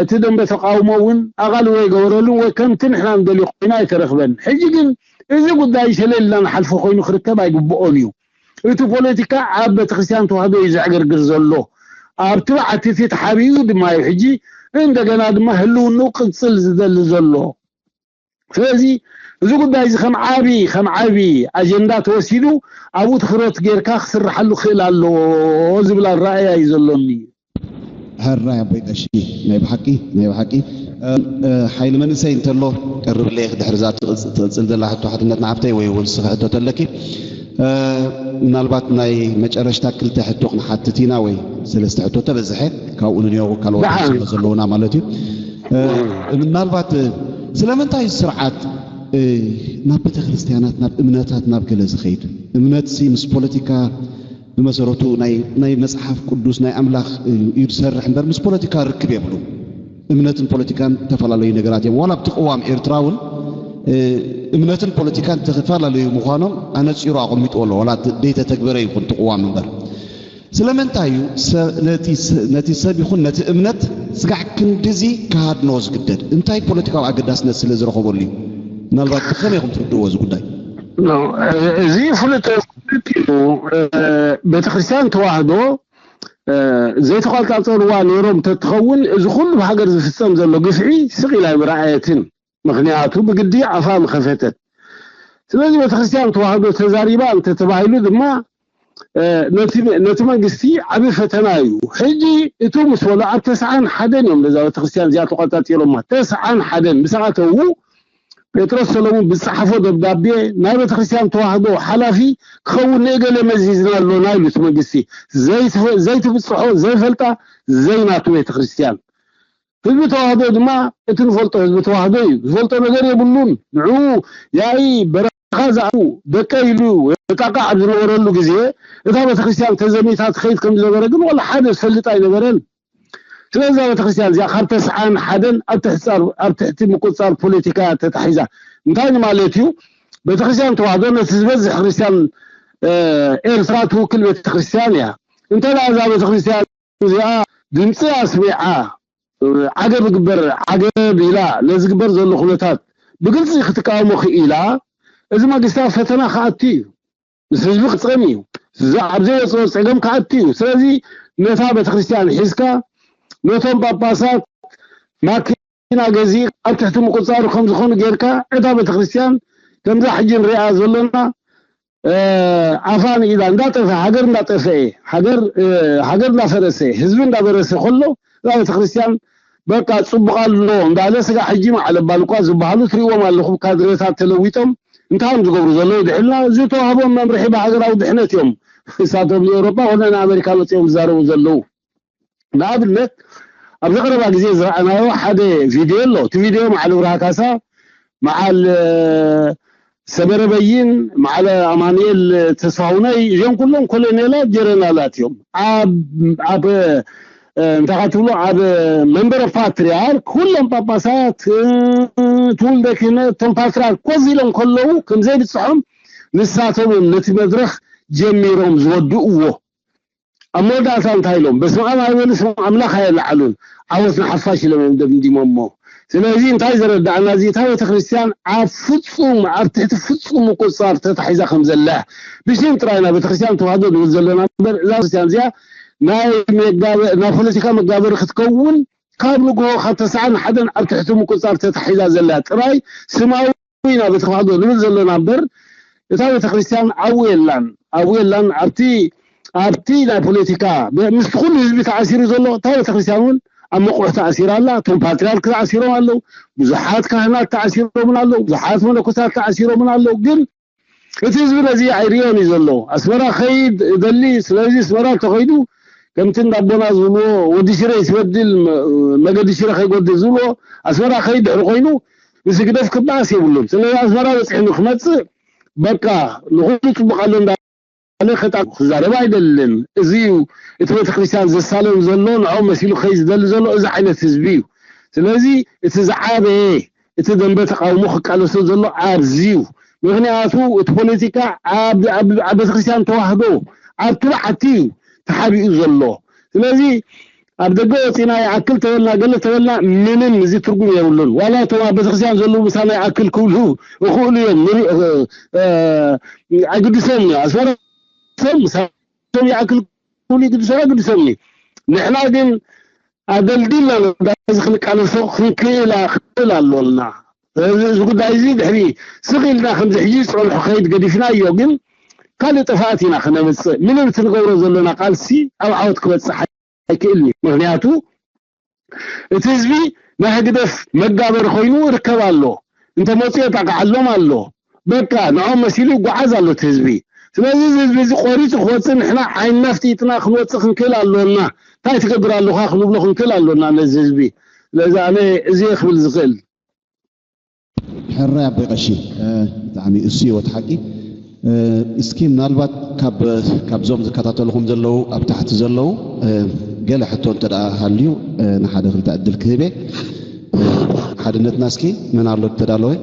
እቲ ደንበ ተቃውሞ እውን ኣቓልቦ ኣይገበረሉን ወይ ከምቲ ንሕና ንደልዮ ኮይና ኣይተረኽበን። ሕጂ ግን እዚ ጉዳይ ሸለል ኢልና ንሓልፎ ኮይኑ ክርከብ ኣይግብኦን እዩ። እቲ ፖለቲካ ኣብ ቤተክርስትያን ተዋህዶ እዩ ዘዕገርግር ዘሎ። ኣብቲ በዓቲ እቲ ተሓቢኡ ድማ እዩ ሕጂ እንደገና ድማ ህልውንኡ ቅጽል ዝደሊ ዘሎ። ስለዚ እዚ ጉዳይ እዚ ከም ዓቢ ከም ዓቢ ኣጀንዳ ተወሲዱ ኣብኡ ትኹረት ጌርካ ክስርሓሉ ክኽእል ኣለዎ ዝብል ኣረኣእያ እዩ ዘሎኒ። ሕራይ ኣቦይ ቀሺ፣ ናይ ብሓቂ ናይ ብሓቂ። ሓይሊ መንእሰይ እንተሎ ቀርብለይ፣ ድሕሪ እዛ ትቕጽል ዘላ ሕቶ ሓትነት ንሓፍተይ ወይ እውን ንስኺ ሕቶ ተለኪ። ምናልባት ናይ መጨረሽታ ክልተ ሕቶ ክንሓትት ኢና፣ ወይ ሰለስተ ሕቶ ተበዝሐ፣ ካብኡ ንንዮ ካልኦት ስለ ዘለውና ማለት እዩ። ምናልባት ስለምንታይ ስርዓት ናብ ቤተክርስትያናት፣ ናብ እምነታት፣ ናብ ገለ ዝኸይድ? እምነትሲ ምስ ፖለቲካ ብመሰረቱ ናይ ናይ መጽሓፍ ቅዱስ ናይ ኣምላኽ እዩ ዝሰርሕ እምበር ምስ ፖለቲካ ርክብ የብሉ። እምነትን ፖለቲካን ዝተፈላለዩ ነገራት እዮም። ዋላ ኣብቲ ቅዋም ኤርትራ እውን እምነትን ፖለቲካን ተፈላለዩ ምዃኖም ኣነጺሩ ኣቐሚጡ ኣሎ። ዋላ ደይተተግበረ ይኹን እቲ ቅዋም እምበር ስለምንታይ እዩ ነቲ ሰብ ይኹን ነቲ እምነት ስጋዕ ክንድዚ ክሃድኖ ዝግደድ? እንታይ ፖለቲካዊ ኣገዳስነት ስለ ዝረኸበሉ እዩ? ምናልባት ብኸመይ ኢኹም ትርድእዎ እዚ ጉዳይ? እዚ ፍሉጥ እዩ። ቤተክርስትያን ተዋህዶ ዘይተቋጻጸርዋ ነይሮም ተትኸውን እዚ ኩሉ ብሃገር ዝፍጸም ዘሎ ግፍዒ ስቕ ኢላ ኣይምረኣየትን። ምኽንያቱ ብግዲ ኣፋ ምኸፈተት። ስለዚ ቤተክርስትያን ተዋህዶ ተዛሪባ እንተተባሂሉ ድማ ነቲ መንግስቲ ዓቢ ፈተና እዩ። ሕጂ እቱ ምስ በሉ ኣብ ተስዓን ሓደን እዮም ነዛ ቤተክርስትያን እዚኣ ተቋጻጺሮማ። ተስዓን ሓደን ምስ ኣተዉ ጴጥሮስ ሰለሙን ብዝጸሓፎ ደብዳቤ ናይ ቤተክርስትያን ተዋህዶ ሓላፊ ክኸውን ንእገሌ መዚዝና ኣሎና ኢሉ እቲ መንግስቲ። ዘይትብጽሖ ዘይፈልጣ ዘይናቱ ቤተክርስትያን። ህዝቢ ተዋህዶ ድማ እቲ ንፈልጦ ህዝቢ ተዋህዶ እዩ። ዝፈልጦ ነገር የብሉን። ንዕኡ ያኢ በረኻ ዝኣትዉ ደቀይ ኢሉ የጣቕዕ ኣብ ዝነበረሉ ግዜ እታ ቤተክርስትያን ተዘሚታ ትኸይድ ከም ዝነበረ ግን ዋላ ሓደ ዝፈልጥ ኣይነበረን። ስለዚ እዛ ቤተክርስትያን እዚኣ ካብ ተስዓን ሓደን ኣብ ትሕቲ ምቁጽጻር ፖለቲካ ተታሒዛ። እንታይ ማለት እዩ? ቤተክርስትያን ተዋህዶ ነቲ ዝበዝሕ ክርስትያን ኤርትራ ትውክል ቤተክርስትያን እያ። እንተ እዛ ቤተክርስትያን እዚኣ ድምፂ ኣስሚዓ ዓገብ ግበር ዓገብ ኢላ ነዝግበር ዘሎ ኩነታት ብግልፂ ክትቃወሞ ክኢላ እዚ መንግስቲ ኣብ ፈተና ክኣቱ እዩ። ምስ ህዝቢ ክፀም እዩ። ኣብ ዘይወፅኦ ፀገም ክኣቱ እዩ። ስለዚ ነታ ቤተክርስትያን ሒዝካ ነቶም ጳጳሳት ማኪና ገዚእ ኣብ ትሕቲ ምቁፃሩ ከም ዝኾኑ ጌርካ እታ ቤተክርስትያን ከምዛ ሕጂ ንሪኣ ዘለና ኣፋ ንኢዳ እንዳጠፈ ሃገር እንዳጠፈኤ ሃገር ሃገር እንዳፈረሰ ህዝቢ እንዳበረሰ ከሎ እዛ ቤተክርስትያን በቃ ጽቡቕ ኣሎ እንዳለ ስጋ ሕጂ ማዕለ ባልቋ ዝበሃሉ ትሪእዎም ኣለኹም ካድሬታት ተለዊጦም እንታይ እዮም ዝገብሩ ዘለዉ ድሕልና ዝተዋህቦም መምርሒ ብሃገራዊ ድሕነት እዮም እሳቶም ንኤውሮጳ ኮነ ንኣሜሪካ መጺኦም ዝዛረቡ ዘለዉ ንኣብነት ኣብዚ ቀረባ ግዜ ዝረኣናዮ ሓደ ቪድዮ ኣሎ እቲ ቪድዮ ማዕለ ብርሃ ካሳ መዓል ሰመረ በይን፣ መዓለ ኣማኑኤል ተስፋሁነይ እዚኦም ኩሎም ኮሎኔላት ጀረናላት እዮም። ኣብ ኣብ እንታይ ትብሎ ኣብ መንበረ ፓትርያርክ ኩሎም ጳጳሳት ትውልደ ክህነት እቶም ፓትርያርክ ኮፍ ኢሎም ከለዉ ከም ዘይብፅሖም ንሳቶም እዮም ነቲ መድረኽ ጀሚሮም ዝወድእዎ ኣብ መወዳእታ እንታይ ኢሎም? በስመ ኣብ ኣይበሉ፣ ስም ኣምላኽ ኣየለዓሉን። ዓወት ንሓፋሽ ኢሎም እዮም ደምዲሞሞ። ስለዚ እንታይ ዘረዳእና፣ እዚ እታ ቤተክርስትያን ኣብ ፍጹም ኣብ ትሕቲ ፍጹም ምቁጽጻር ተታሒዛ ከም ዘላ፣ ብሽም ጥራይ ናይ ቤተክርስትያን ተዋህዶ ንብል ዘለና እምበር፣ እዛ ቤተክርስትያን እዚኣ ናይ መጋበ- ናይ ፖለቲካ መጋበሪ ክትከውን ካብ ንግሆ ካብ ተስዓን ሓደን ኣብ ትሕቲ ምቁጽጻር ተታሒዛ ዘላ ጥራይ ስማዊ ኢና ቤተክርስትያን ንብል ዘለና እምበር፣ እታ ቤተክርስትያን ዓው የላን። ዓው የላን። ኣብቲ ኣብቲ ናይ ፖለቲካ ብ- ምስቲ ኩሉ ህዝቢ ተኣሲሩ ዘሎ፣ እታ ቤተክርስትያን እውን ኣብ መቑሕ ተኣሲራ ኣላ። እቶም ፓትሪያርክ ተኣሲሮም ኣለዉ። ብዙሓት ካህናት ተኣሲሮምን ኣለዉ። ብዙሓት መነኮሳት ተኣሲሮምን ኣለዉ። ግን እቲ ህዝቢ ነዚ ኣይርእዮን እዩ ዘሎ። ኣስመራ ኸይድ እደሊ። ስለዚ ኣስመራ እንተኸይዱ ከምቲ እንዳቦና ዝብልዎ ወዲ ሽረ ይትበድል መ- መገዲ ሽረ ከይጎድል ዝብልዎ ኣስመራ ኸይድ ድሕሪ ኮይኑ ምስ ህግደፍ ክበኣስ የብሉን። ስለዚ ኣስመራ በፂሑ ንክመፅእ በቃ ንኹሉ ፅቡቅ ኣሎ እንዳለ ከጣ ክዛረብ ኣይደልን። እዚ እዩ እቲ ቤተክርስትያን ዘሳለም ዘሎ ንዕኦም መሲሉ ከይ ዝደሊ ዘሎ እዚ ዓይነት ህዝቢ እዩ። ስለዚ እቲ ዝዓበየ እቲ ደንበ ተቃውሞ ክቃለሶ ዘሎ ኣብዚ እዩ። ምክንያቱ እቲ ፖለቲካ ኣብ ኣብ- ኣብ ቤተክርስትያን ተዋህዶ ኣብቲ በዓቲ እዩ ተሓቢኡ ዘሎ። ስለዚ ኣብ ደገ ወፂና ይኣክል ተበልና ገለ ተበልና ምንም እዚ ትርጉም የብሉን። ዋላ እቶም ኣብ ቤተክርስትያን ዘለዉ ምሳና ይኣክል ክብሉ ይኽእሉ እዮም። ንሪ- እ- እ- ኣይግድሶም እዩ። ኣስመራ ሰብ ምሳቶም ይኣክል ክብሉ ይግድሶም ኣይግድሶም እዩ። ንሕና ግን ኣደልዲልና ነዚ ክንቃለሶ ክንክእል ክንክእል ኣሎና። እዚ እዚ ጉዳይ እዚ ድሕሪ ስቕ ኢልና ከምዚ ሕጂ ዝፀንሑ ከይድ ገዲፍናዮ ግን ካልእ ጥፍኣት ኢና ክነምፅእ። ምንም እቲ ንገብሮ ዘለና ቃልሲ ኣብ ዓወት ክበፅሕ ኣይክእልን እዩ። ምክንያቱ እቲ ህዝቢ ናይ ህግደፍ መጋበሪ ኮይኑ ይርከብ ኣሎ። እንተመፅኡ የጣቅዓሎም ኣሎ። በቃ ንዖም መሲሉ ይጓዓዝ ኣሎ እቲ ህዝቢ። ስለዚ እዚ ህዝቢ እዚ ቆሪፁ ክወፅእ ንሕና ዓይንና ፍጢጥና ክንወፅእ ክንክእል ኣሎና። እንታይ ትገብር ኣለኻ ክንብሎ ክንክእል ኣሎና ነዚ ህዝቢ። ስለዚ ኣነ እዚ እየ ክብል ዝኽእል። ሕራይ ኣቦይ ቀሺ፣ ብጣዕሚ እሱ ይወት ሓቂ። እስኪ ምናልባት ካብ ካብዞም ዝከታተልኹም ዘለዉ ኣብ ታሕቲ ዘለዉ ገለ ሕቶ እንተ ደኣ ሃልዩ ንሓደ ክልተ ዕድል ክህብ እየ። ሓድነትና እስኪ መን ኣሎ ተዳለወ?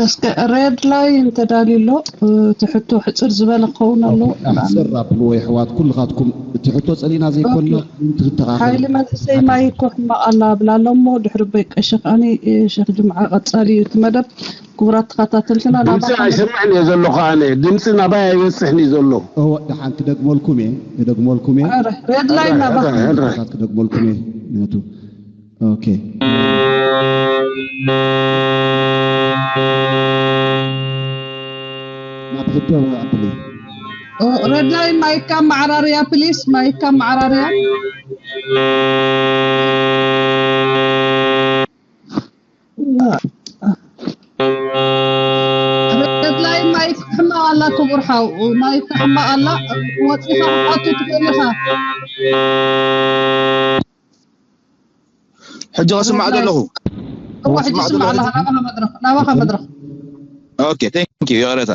እስከ ሬድ ላይን ተዳልዩ ኣሎ። እቲ ሕቶ ሕፅር ዝበለ ክኸውን ኣለዎ። ኣሕፅር ኣብልዎ የሕዋት ኩልኻትኩም እቲ ሕቶ ፀሊእና ዘይኮንና ምእንቲ ክተኻኸል ሓይሊ መንእሰይ ማይኮ ሕማቕ ኣላ ብላ ኣሎ እሞ ድሕሪ በይ ቀሺ ከኣኒ ሸኽ ጅምዓ ቀፃሊ እዩ እቲ መደብ። ክቡራት ተኸታተልትና ድምፂ ናባኻ መድረኽ ኣይሰማዕን እየ ዘለኹ ኣነ ድምፂ ናባይ ኣይበፅሕን እዩ ዘሎ። እወ ደሓን ክደግመልኩም እየ ክደግመልኩም እየ። ሬድ ላይን ናባኻ ሕራይ፣ ሕራይ። መድረኽ ክደግመልኩም እየ ነቱ ኦኬ። ናብ ሕቶ ኣብል። ሬድላይ ማይካ ማዕራርያ ፕሊስ ማይካ ማዕራርያ። ሬድላይ ማይክ ሕማቕ ኣላ ክቡር ሓው ማይክ ሕማቕ ኣላ። ወፂኻ ክትሓቱ ትኽእል ኢኻ። ሕጂ ከስማዕ ዘለኹ እዋ ሕጂ ስማዕ ኣለኻ ናባኻ መድረኽ ናባኻ መድረኽ ኦኬ ቴንክ ዩ ይቕረታ።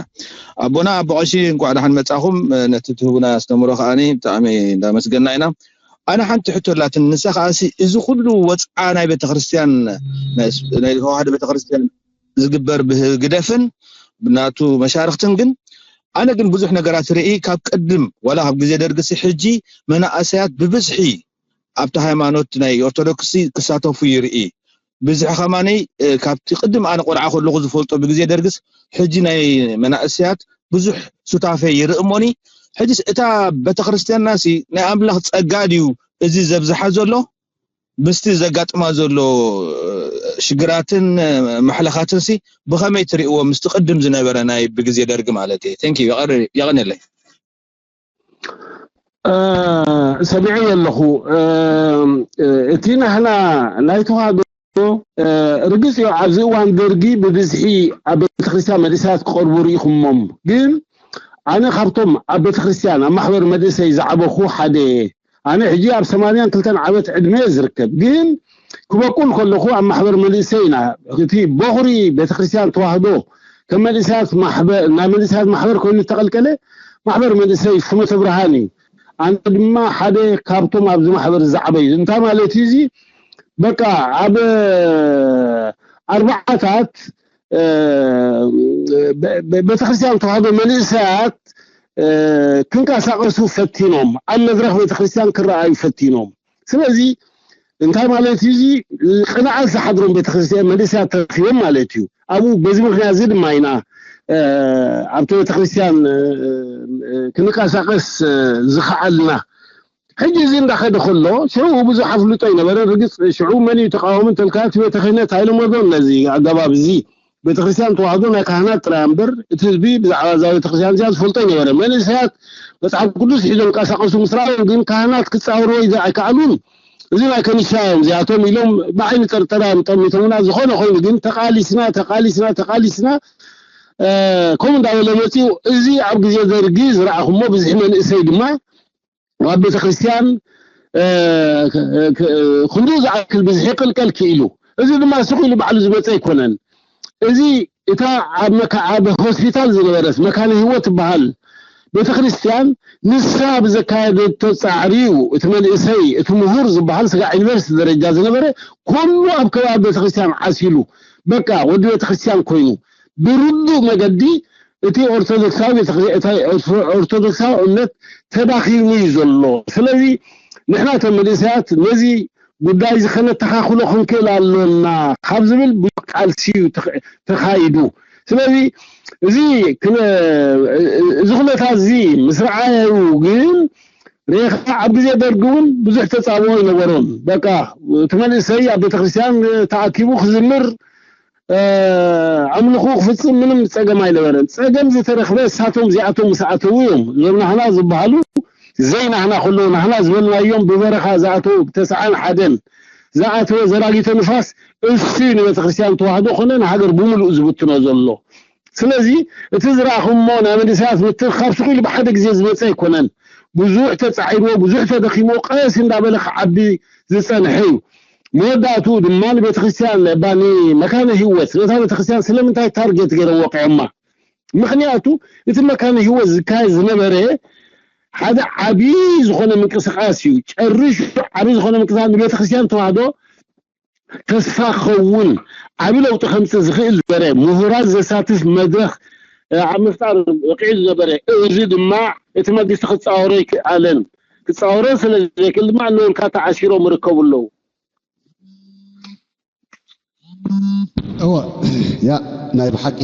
ኣቦና ኣቦ ቀሺ እንኳዕ ደሓን መጻኹም። ነቲ ትህቡና ኣስተምሮ ከዓኒ ብጣዕሚ እንዳመስገና ኢና። ኣነ ሓንቲ ሕቶ ኣላትኒ ንሳ ከዓሲ እዚ ኩሉ ወፅዓ ናይ ቤተክርስትያን ናይ ተዋህዶ ቤተክርስትያን ዝግበር ብህግደፍን ናቱ መሻርክትን ግን ኣነ ግን ብዙሕ ነገራት ርኢ ካብ ቅድም ዋላ ካብ ግዜ ደርግሲ ሕጂ መናእሰያት ብብዝሒ ኣብቲ ሃይማኖት ናይ ኦርቶዶክስ ክሳተፉ ይርኢ። ብዝሒ ከማነይ ካብቲ ቅድም ኣነ ቆልዓ ከለኹ ዝፈልጦ ብግዜ ደርግስ ሕጂ ናይ መናእሰያት ብዙሕ ሱታፌ ይርኢ እሞኒ ሕጂስ እታ ቤተክርስትያንና ሲ ናይ ኣምላኽ ጸጋ ድዩ እዚ ዘብዝሓ ዘሎ ምስቲ ዘጋጥማ ዘሎ ሽግራትን መሕለኻትን ሲ ብኸመይ ትርእዎ ምስቲ ቅድም ዝነበረ ናይ ብግዜ ደርጊ ማለት እየ thank you የቐንየለይ ሰሚዐ የለኹ እቲ ናህና ናይ ተዋህዶ ርግፅ እዩ ኣብዚ እዋን ደርጊ ብብዝሒ ኣብ ቤተክርስትያን መንእሰያት ክቐርቡ ርኢኹሞም ግን ኣነ ካብቶም ኣብ ቤተክርስትያን ኣብ ማሕበር መንእሰይ ዝዓበኹ ሓደ እየ ኣነ ሕጂ ኣብ ሰማንያን ክልተን ዓመት ዕድመ እየ ዝርከብ ግን ክበቁል ከለኹ ኣብ ማሕበር መንእሰይ ኢና እቲ በኹሪ ቤተክርስትያን ተዋህዶ ከም መንእሰያት ማሕበር ናይ መንእሰያት ማሕበር ኮይኑ ዝተቐልቀለ ማሕበር መንእሰይ ፍኖተ ብርሃን እዩ ኣነ ድማ ሓደ ካብቶም ኣብዚ ማሕበር ዝዓበዩ እንታይ ማለት እዩ እዚ በቃ ኣብ ኣርባዓታት ቤተክርስትያን ተዋህዶ መንእሰያት ክንቀሳቀሱ ፈቲኖም፣ ኣብ መድረክ ቤተክርስትያን ክረኣዩ ፈቲኖም። ስለዚ እንታይ ማለት እዩ? እዚ ቅንዓት ዝሓድሮም ቤተክርስትያን መንእሰያት ተረኪቦም ማለት እዩ። ኣብኡ በዚ ምክንያት እዚ ድማ ኢና ኣብቲ ቤተክርስትያን ክንቀሳቀስ ዝኸኣልና። ሕጂ እዚ እንዳኸደ ከሎ ሽዑ ብዙሕ ኣፍልጦ ኣይነበረን። ርግፅ ሽዑ መን እዩ ተቃዋሚ እንተልካ እቲ ቤተ ክህነት ኣይለመዶን ነዚ ኣገባብ እዚ። ቤተክርስትያን ተዋህዶ ናይ ካህናት ጥራይ እምበር እቲ ህዝቢ ብዛዕባ እዛ ቤተክርስትያን እዚኣ ዝፈልጦ ኣይነበረ። መንእሰያት መፅሓፍ ቅዱስ ሒዞም ቀሳቀሱ ምስ ረኣዩ ግን ካህናት ክፃወርዎ ኣይከኣሉን። እዚ ናይ ከኒሻ እዮም እዚኣቶም ኢሎም ብዓይኒ ጥርጠራ እዮም ጠሚቶምና። ዝኾነ ኮይኑ ግን ተቃሊስና ተቃሊስና ተቃሊስና ከምኡ እንዳበለ መፂኡ። እዚ ኣብ ግዜ ደርጊ ዝረኣኹሞ ብዝሒ መንእሰይ ድማ ኣብ ቤተክርስትያን ክንድኡ ዝኣክል ብዝሒ ቅልቀል ክኢሉ። እዚ ድማ ስቕ ኢሉ ባዕሉ ዝመፀ ኣይኮነን። እዚ እታ ኣብ ሆስፒታል ዝነበረት መካነ ህይወት ትበሃል ቤተክርስትያን ንሳ ብዘካየደቶ ፃዕሪ እዩ እቲ መንእሰይ እቲ ምሁር ዝበሃል ስጋዕ ዩኒቨርሲቲ ደረጃ ዝነበረ ኩሉ ኣብ ከባቢ ቤተክርስትያን ዓሲሉ በቃ ወዲ ቤተክርስትያን ኮይኑ ብርዱእ መገዲ እቲ ኦርቶዶክሳዊ ኦርቶዶክሳዊ እምነት ተዳኺሙ እዩ ዘሎ። ስለዚ ንሕና እቶም መንእሰያት ነዚ ጉዳይ እዚ ከነተኻኽሎ ክንክእል ኣሎና ካብ ዝብል ብዙሕ ቃልሲ እዩ ተኻይዱ። ስለዚ እዚ እዚ ኩነታት እዚ ምስ ረኣዩ ግን ሬኻ ኣብ ግዜ ደርጊ እውን ብዙሕ ተፃብኦ ኣይነበሮን። በቃ እቲ መንእሰይ ኣብ ቤተክርስትያን ተኣኪቡ ክዝምር ኣምልኹ ክፍፅም ምንም ፀገም ኣይነበረን። ፀገም ዝተረኽበ እሳቶም እዚኣቶም ምስ ኣተዉ እዮም። እዞም ናህና ዝበሃሉ ዘይናህና ከለዉ ናህና ዝበልናዮም ብበረኻ ዝኣተዉ ብተስዓን ሓደን ዝኣተወ ዘራጊተ ንፋስ እሱ እዩ ንቤተክርስትያን ተዋህዶ ኮነ ንሃገር ብምሉእ ዝብትኖ ዘሎ። ስለዚ እቲ ዝረኣኹሞ ናይ መንእሰያት ምትእኽኻብ ስቕ ኢሉ ብሓደ ግዜ ዝመፀ ኣይኮነን። ብዙሕ ተፃዒርዎ፣ ብዙሕ ተደኺምዎ፣ ቀስ እንዳበለ ክዓቢ ዝፀንሐ እዩ። መወዳእትኡ ድማ ንቤተክርስትያን እባ ንመካነ ህይወት ነታ ቤተክርስትያን ስለምንታይ ታርጌት ገይሮም ወቂዖማ? ምክንያቱ እቲ መካነ ህይወት ዝካየድ ዝነበረ ሓደ ዓብዪ ዝኾነ ምንቅስቃስ እዩ። ጨርሹ ዓብዪ ዝኾነ ምንቅስቃስ ንቤተክርስትያን ተዋህዶ ተስፋ ክኸውን ዓቢ ለውጢ ከምፅእ ዝኽእል ዝበረ ምሁራት ዘሳትፍ መድረኽ ኣብ ምፍጣር በቂዑ ዝነበረ እዚ ድማ እቲ መንግስቲ ክፃወሮ ይክኣለን። ክፃወሮ ስለ ዘይክእል ድማ ኣለውልካ ተዓሲሮም ይርከቡ ኣለዉ። እወ ያ ናይ ብሓቂ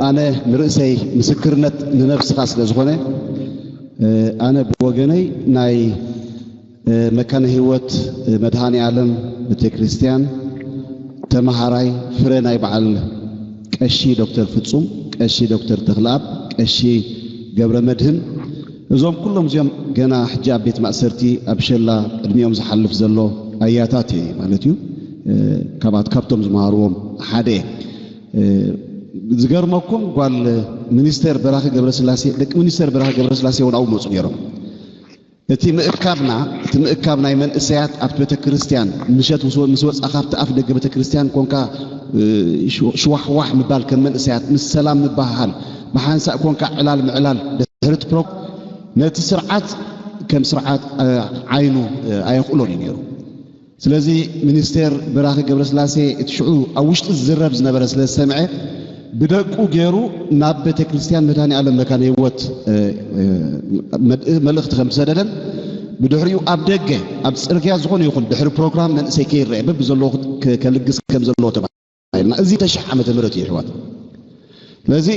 ኣነ ንርእሰይ ምስክርነት ንነብስኻ ስለ ዝኾነ ኣነ ብወገነይ ናይ መካነ ህይወት መድሃኔ ኣለም ቤተክርስትያን ተመሃራይ ፍረ ናይ በዓል ቀሺ ዶክተር ፍጹም፣ ቀሺ ዶክተር ተኽለኣብ፣ ቀሺ ገብረ መድህን እዞም ኩሎም እዚኦም ገና ሕጂ ኣብ ቤት ማእሰርቲ ኣብ ሸላ ዕድሚኦም ዝሓልፍ ዘሎ ኣያታት እየ ማለት እዩ። ካብኣት ካብቶም ዝመሃርዎም ሓደ እየ። ዝገርመኩም ጓል ሚኒስተር በራኺ ገብረስላሴ ደቂ ሚኒስተር በራኺ ገብረስላሴ እውን ኣብኡ መፁ ነይሮም። እቲ ምእካብና እቲ ምእካብ ናይ መንእሰያት ኣብቲ ቤተ ክርስትያን ምሸት ምስ ወ- ምስ ወፃ ካብቲ ኣፍ ደገ ቤተ ክርስትያን ኮንካ እ፣ ሽው- ሽዋሕዋሕ ምባል ከም መንእሰያት ምስ ሰላም ምባህሃል ብሓንሳእ ኮንካ ዕላል ምዕላል ድሕሪ እቲ ፕሮግ ነቲ ስርዓት ከም ስርዓት እ፣ ዓይኑ እ፣ ኣየኽእሎን እዩ ነይሩ። ስለዚ ሚኒስቴር በራኺ ገብረስላሴ እቲ ሽዑ ኣብ ውሽጢ ዝዝረብ ዝነበረ ስለ ዝሰምዐ ብደቁ ገይሩ ናብ ቤተ ክርስትያን መድኃኔ ዓለም መካነ ህይወት መልእኽቲ ከም ዝሰደደን ብድሕሪኡ ኣብ ደገ ኣብ ጽርግያ ዝኾነ ይኹን ድሕሪ ፕሮግራም መንእሰይ ከይረአ በብዘለዎ ከልግስ ከም ዘለዎ ተባሂልና። እዚ ተሽሕ ዓመተ ምህረት እዩ ኣሕዋት። ስለዚ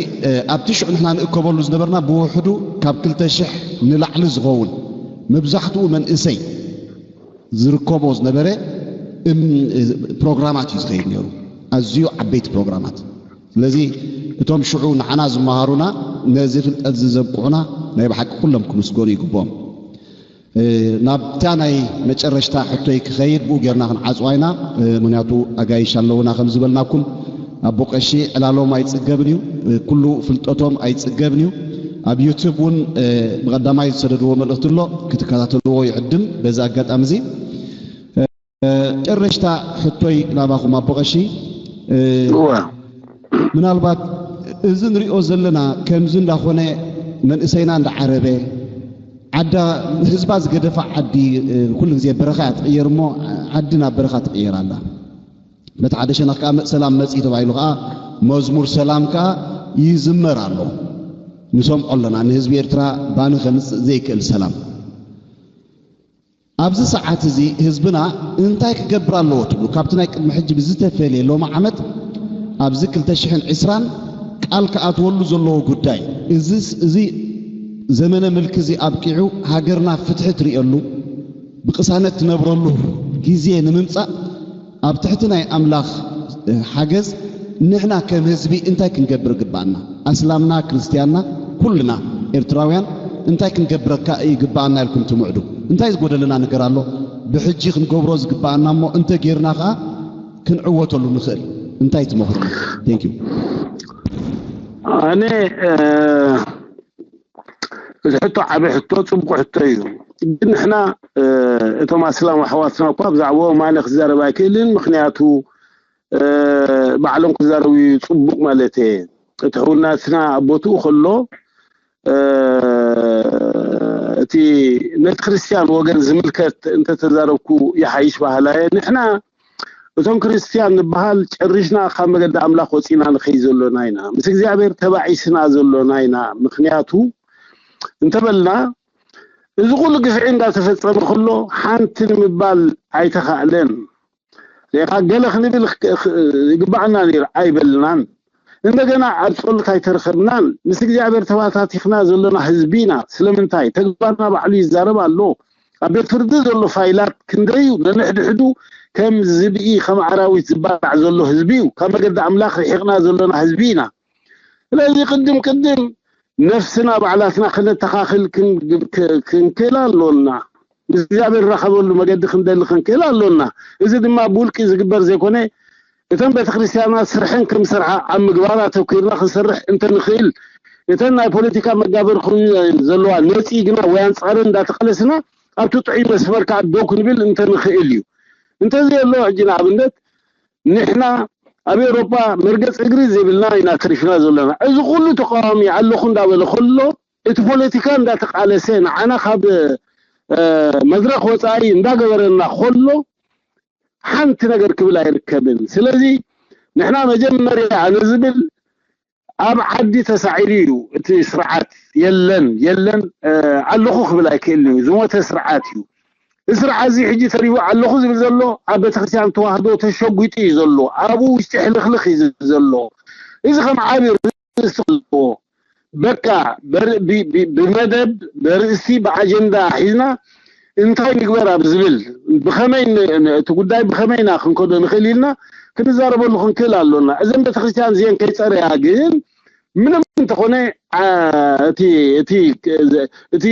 ኣብቲ ሽዑ ንሕና ንእከበሉ ዝነበርና ብውሕዱ ካብ ክልተ ሽሕ ንላዕሊ ዝኸውን መብዛሕትኡ መንእሰይ ዝርከቦ ዝነበረ ፕሮግራማት እዩ ዝኸይድ ነይሩ። ኣዝዩ ዓበይቲ ፕሮግራማት። ስለዚ እቶም ሽዑ ንዓና ዝመሃሩና ነዚ ፍልጠት እዚ ዘብቅዑና ናይ ብሓቂ ኩሎም ክምስገኑ ይግብኦም። ናብታ ናይ መጨረሽታ ሕቶይ ክኸይድ ብኡ ጌርና ክንዓፅዋ ኢና። ምክንያቱ ኣጋይሽ ኣለውና ከም ዝበልናኩም ኣቦ ቀሺ ዕላሎም ኣይፅገብን እዩ። ኩሉ ፍልጠቶም ኣይፅገብን እዩ። ኣብ ዩቱብ እውን ብቐዳማይ ዝሰደድዎ መልእኽቲ ኣሎ ክትከታተልዎ ይዕድም በዚ ኣጋጣሚ እዚ። መጨረሽታ ሕቶይ ናባኹም ኣቦ ቀሺ፣ ምናልባት እዚ ንሪኦ ዘለና ከምዚ እንዳኾነ መንእሰይና እንዳዓረበ ዓዳ ህዝባ ዝገደፋ ዓዲ ኩሉ ግዜ በረኻ እያ ትቕየር እሞ ዓዲ ናብ በረኻ ትቕየር ኣላ። በቲ ሓደ ሸነኽ ከዓ ሰላም መፂ ተባሂሉ ከዓ መዝሙር ሰላም ከኣ ይዝመር ኣሎ። ንሰምዖ ኣለና፣ ንህዝቢ ኤርትራ ባኒ ከምጽእ ዘይክእል ሰላም። ኣብዚ ሰዓት እዚ ህዝብና እንታይ ክገብር ኣለዎ ትብሉ? ካብቲ ናይ ቅድሚ ሕጂ ብዝተፈልየ ሎሚ ዓመት ኣብዚ ክልተ ሽሕን ዕስራን ቃል ክኣትወሉ ዘለዎ ጉዳይ፣ እዚስ፣ እዚ ዘመነ ምልኪ እዚ ኣብቂዑ ሃገርና ፍትሒ ትርእየሉ፣ ብቅሳነት ትነብረሉ ግዜ ንምምጻእ ኣብ ትሕቲ ናይ ኣምላኽ ሓገዝ ንሕና ከም ህዝቢ እንታይ ክንገብር ይግባኣና? ኣስላምና፣ ክርስትያንና፣ ኩልና ኤርትራውያን እንታይ ክንገብረካ ይግባኣና ኢልኩም ትምዕዱ? እንታይ ዝጎደለና ነገር ኣሎ? ብሕጂ ክንገብሮ ዝግባኣና እሞ እንተ ጌርና ከኣ ክንዕወተሉ ንኽእል እንታይ ትመኽሩ? Thank you። ኣነ እዚ ሕቶ ዓቢ ሕቶ፣ ጽቡቕ ሕቶ እዩ። ግን ንሕና እቶም ኣስላም ኣሕዋትና እኳ ብዛዕባኦም ኣነ ክዛረብ ኣይክእልን። ምኽንያቱ ባዕሎም ክዛረቡ እዩ ጽቡቕ ማለት እየ። እቲ ሕውናትና ኣብ ቦትኡ ከሎ እቲ ነቲ ክርስትያን ወገን ዝምልከት እንተተዛረብኩ ይሓይሽ በሃላይ እየ። ንሕና እቶም ክርስትያን ንበሃል ጨሪሽና ካብ መገዲ ኣምላኽ ወፂና ንኸይድ ዘሎና ኢና። ምስ እግዚኣብሔር ተባዒስና ዘሎና ኢና። ምኽንያቱ እንተበልና እዚ ኩሉ ግፍዒ እንዳተፈጸመ ከሎ ሓንቲ ንምባል ኣይተኻእለን። ሌኻ ገለ ክንብል ይግባኣና ነይሩ ኣይበልናን። እንደገና ኣብ ጸሎት ኣይተረኸብናን። ምስ እግዚኣብሔር ተባታቲኽና ዘሎና ህዝቢ ኢና። ስለምንታይ? ተግባርና ባዕሉ ይዛረብ ኣሎ። ኣብ ቤት ፍርዲ ዘሎ ፋይላት ክንደዩ ነንሕድሕዱ ከም ዝብኢ ከም ኣራዊት ዝባላዕ ዘሎ ህዝቢ እዩ። ካብ መገዲ ኣምላኽ ርሒቕና ዘሎና ህዝቢ ኢና። ስለዚ ቅድም ቅድም ነፍስና ባዕላትና ክነተኻኽል ክንክእል ኣሎና። ምስ እግዚኣብሔር ንራኸበሉ መገዲ ክንደሊ ክንክእል ኣሎና። እዚ ድማ ብውልቂ ዝግበር ዘይኮነ እተን ቤተክርስትያናት ስርሐን ከም ዝሰርሓ ኣብ ምግባር ኣተኲርና ክንሰርሕ እንተንኽእል፣ እተን ናይ ፖለቲካ መጋበሪ ኮይኑ ዘለዋ ነፂግና ወይ ኣንፃረን እንዳተቓለስና ኣብቲ ጥዑይ መስመር ከዓ ደው ክንብል እንተንኽእል እዩ። እንተዘየሎ ሕጂ ንኣብነት ንሕና ኣብ ኤውሮጳ መርገፂ እግሪ ዘይብልና ኢና ተሪፍና ዘለና። እዚ ኩሉ ተቃዋሚ ኣለኹ እንዳበለ ከሎ እቲ ፖለቲካ እንዳተቃለሰ ንዓና ካብ መድረክ ወፃኢ እንዳገበረና ከሎ ሓንቲ ነገር ክብል ኣይርከብን። ስለዚ ንሕና መጀመርያ ኣነ ዝብል ኣብ ዓዲ ተሳዒሩ እዩ እቲ ስርዓት። የለን የለን ኣለኹ ክብል ኣይክእልን እዩ። ዝሞተ ስርዓት እዩ። እዚ ስርዓት እዚ ሕጂ ተሪፉ ኣለኹ ዝብል ዘሎ ኣብ ቤተክርስትያን ተዋህዶ ተሸጒጡ እዩ ዘሎ። ኣብኡ ውሽጢ ሕልኽልኽ እዩ ዝብል ዘሎ። እዚ ከም ዓቢ ርእስቲ ኣለዎ። በቃ ብመደብ ብርእስቲ ብኣጀንዳ ሒዝና እንታይ ንግበር ኣብ ዝብል ብኸመይ እቲ ጉዳይ ብኸመይ ኢና ክንከዶ ንኽእል ኢልና ክንዛረበሉ ክንክእል ኣሎና። እዘን ቤተክርስትያን እዚአን ከይፀረያ ግን ምንም እንተኾነ እቲ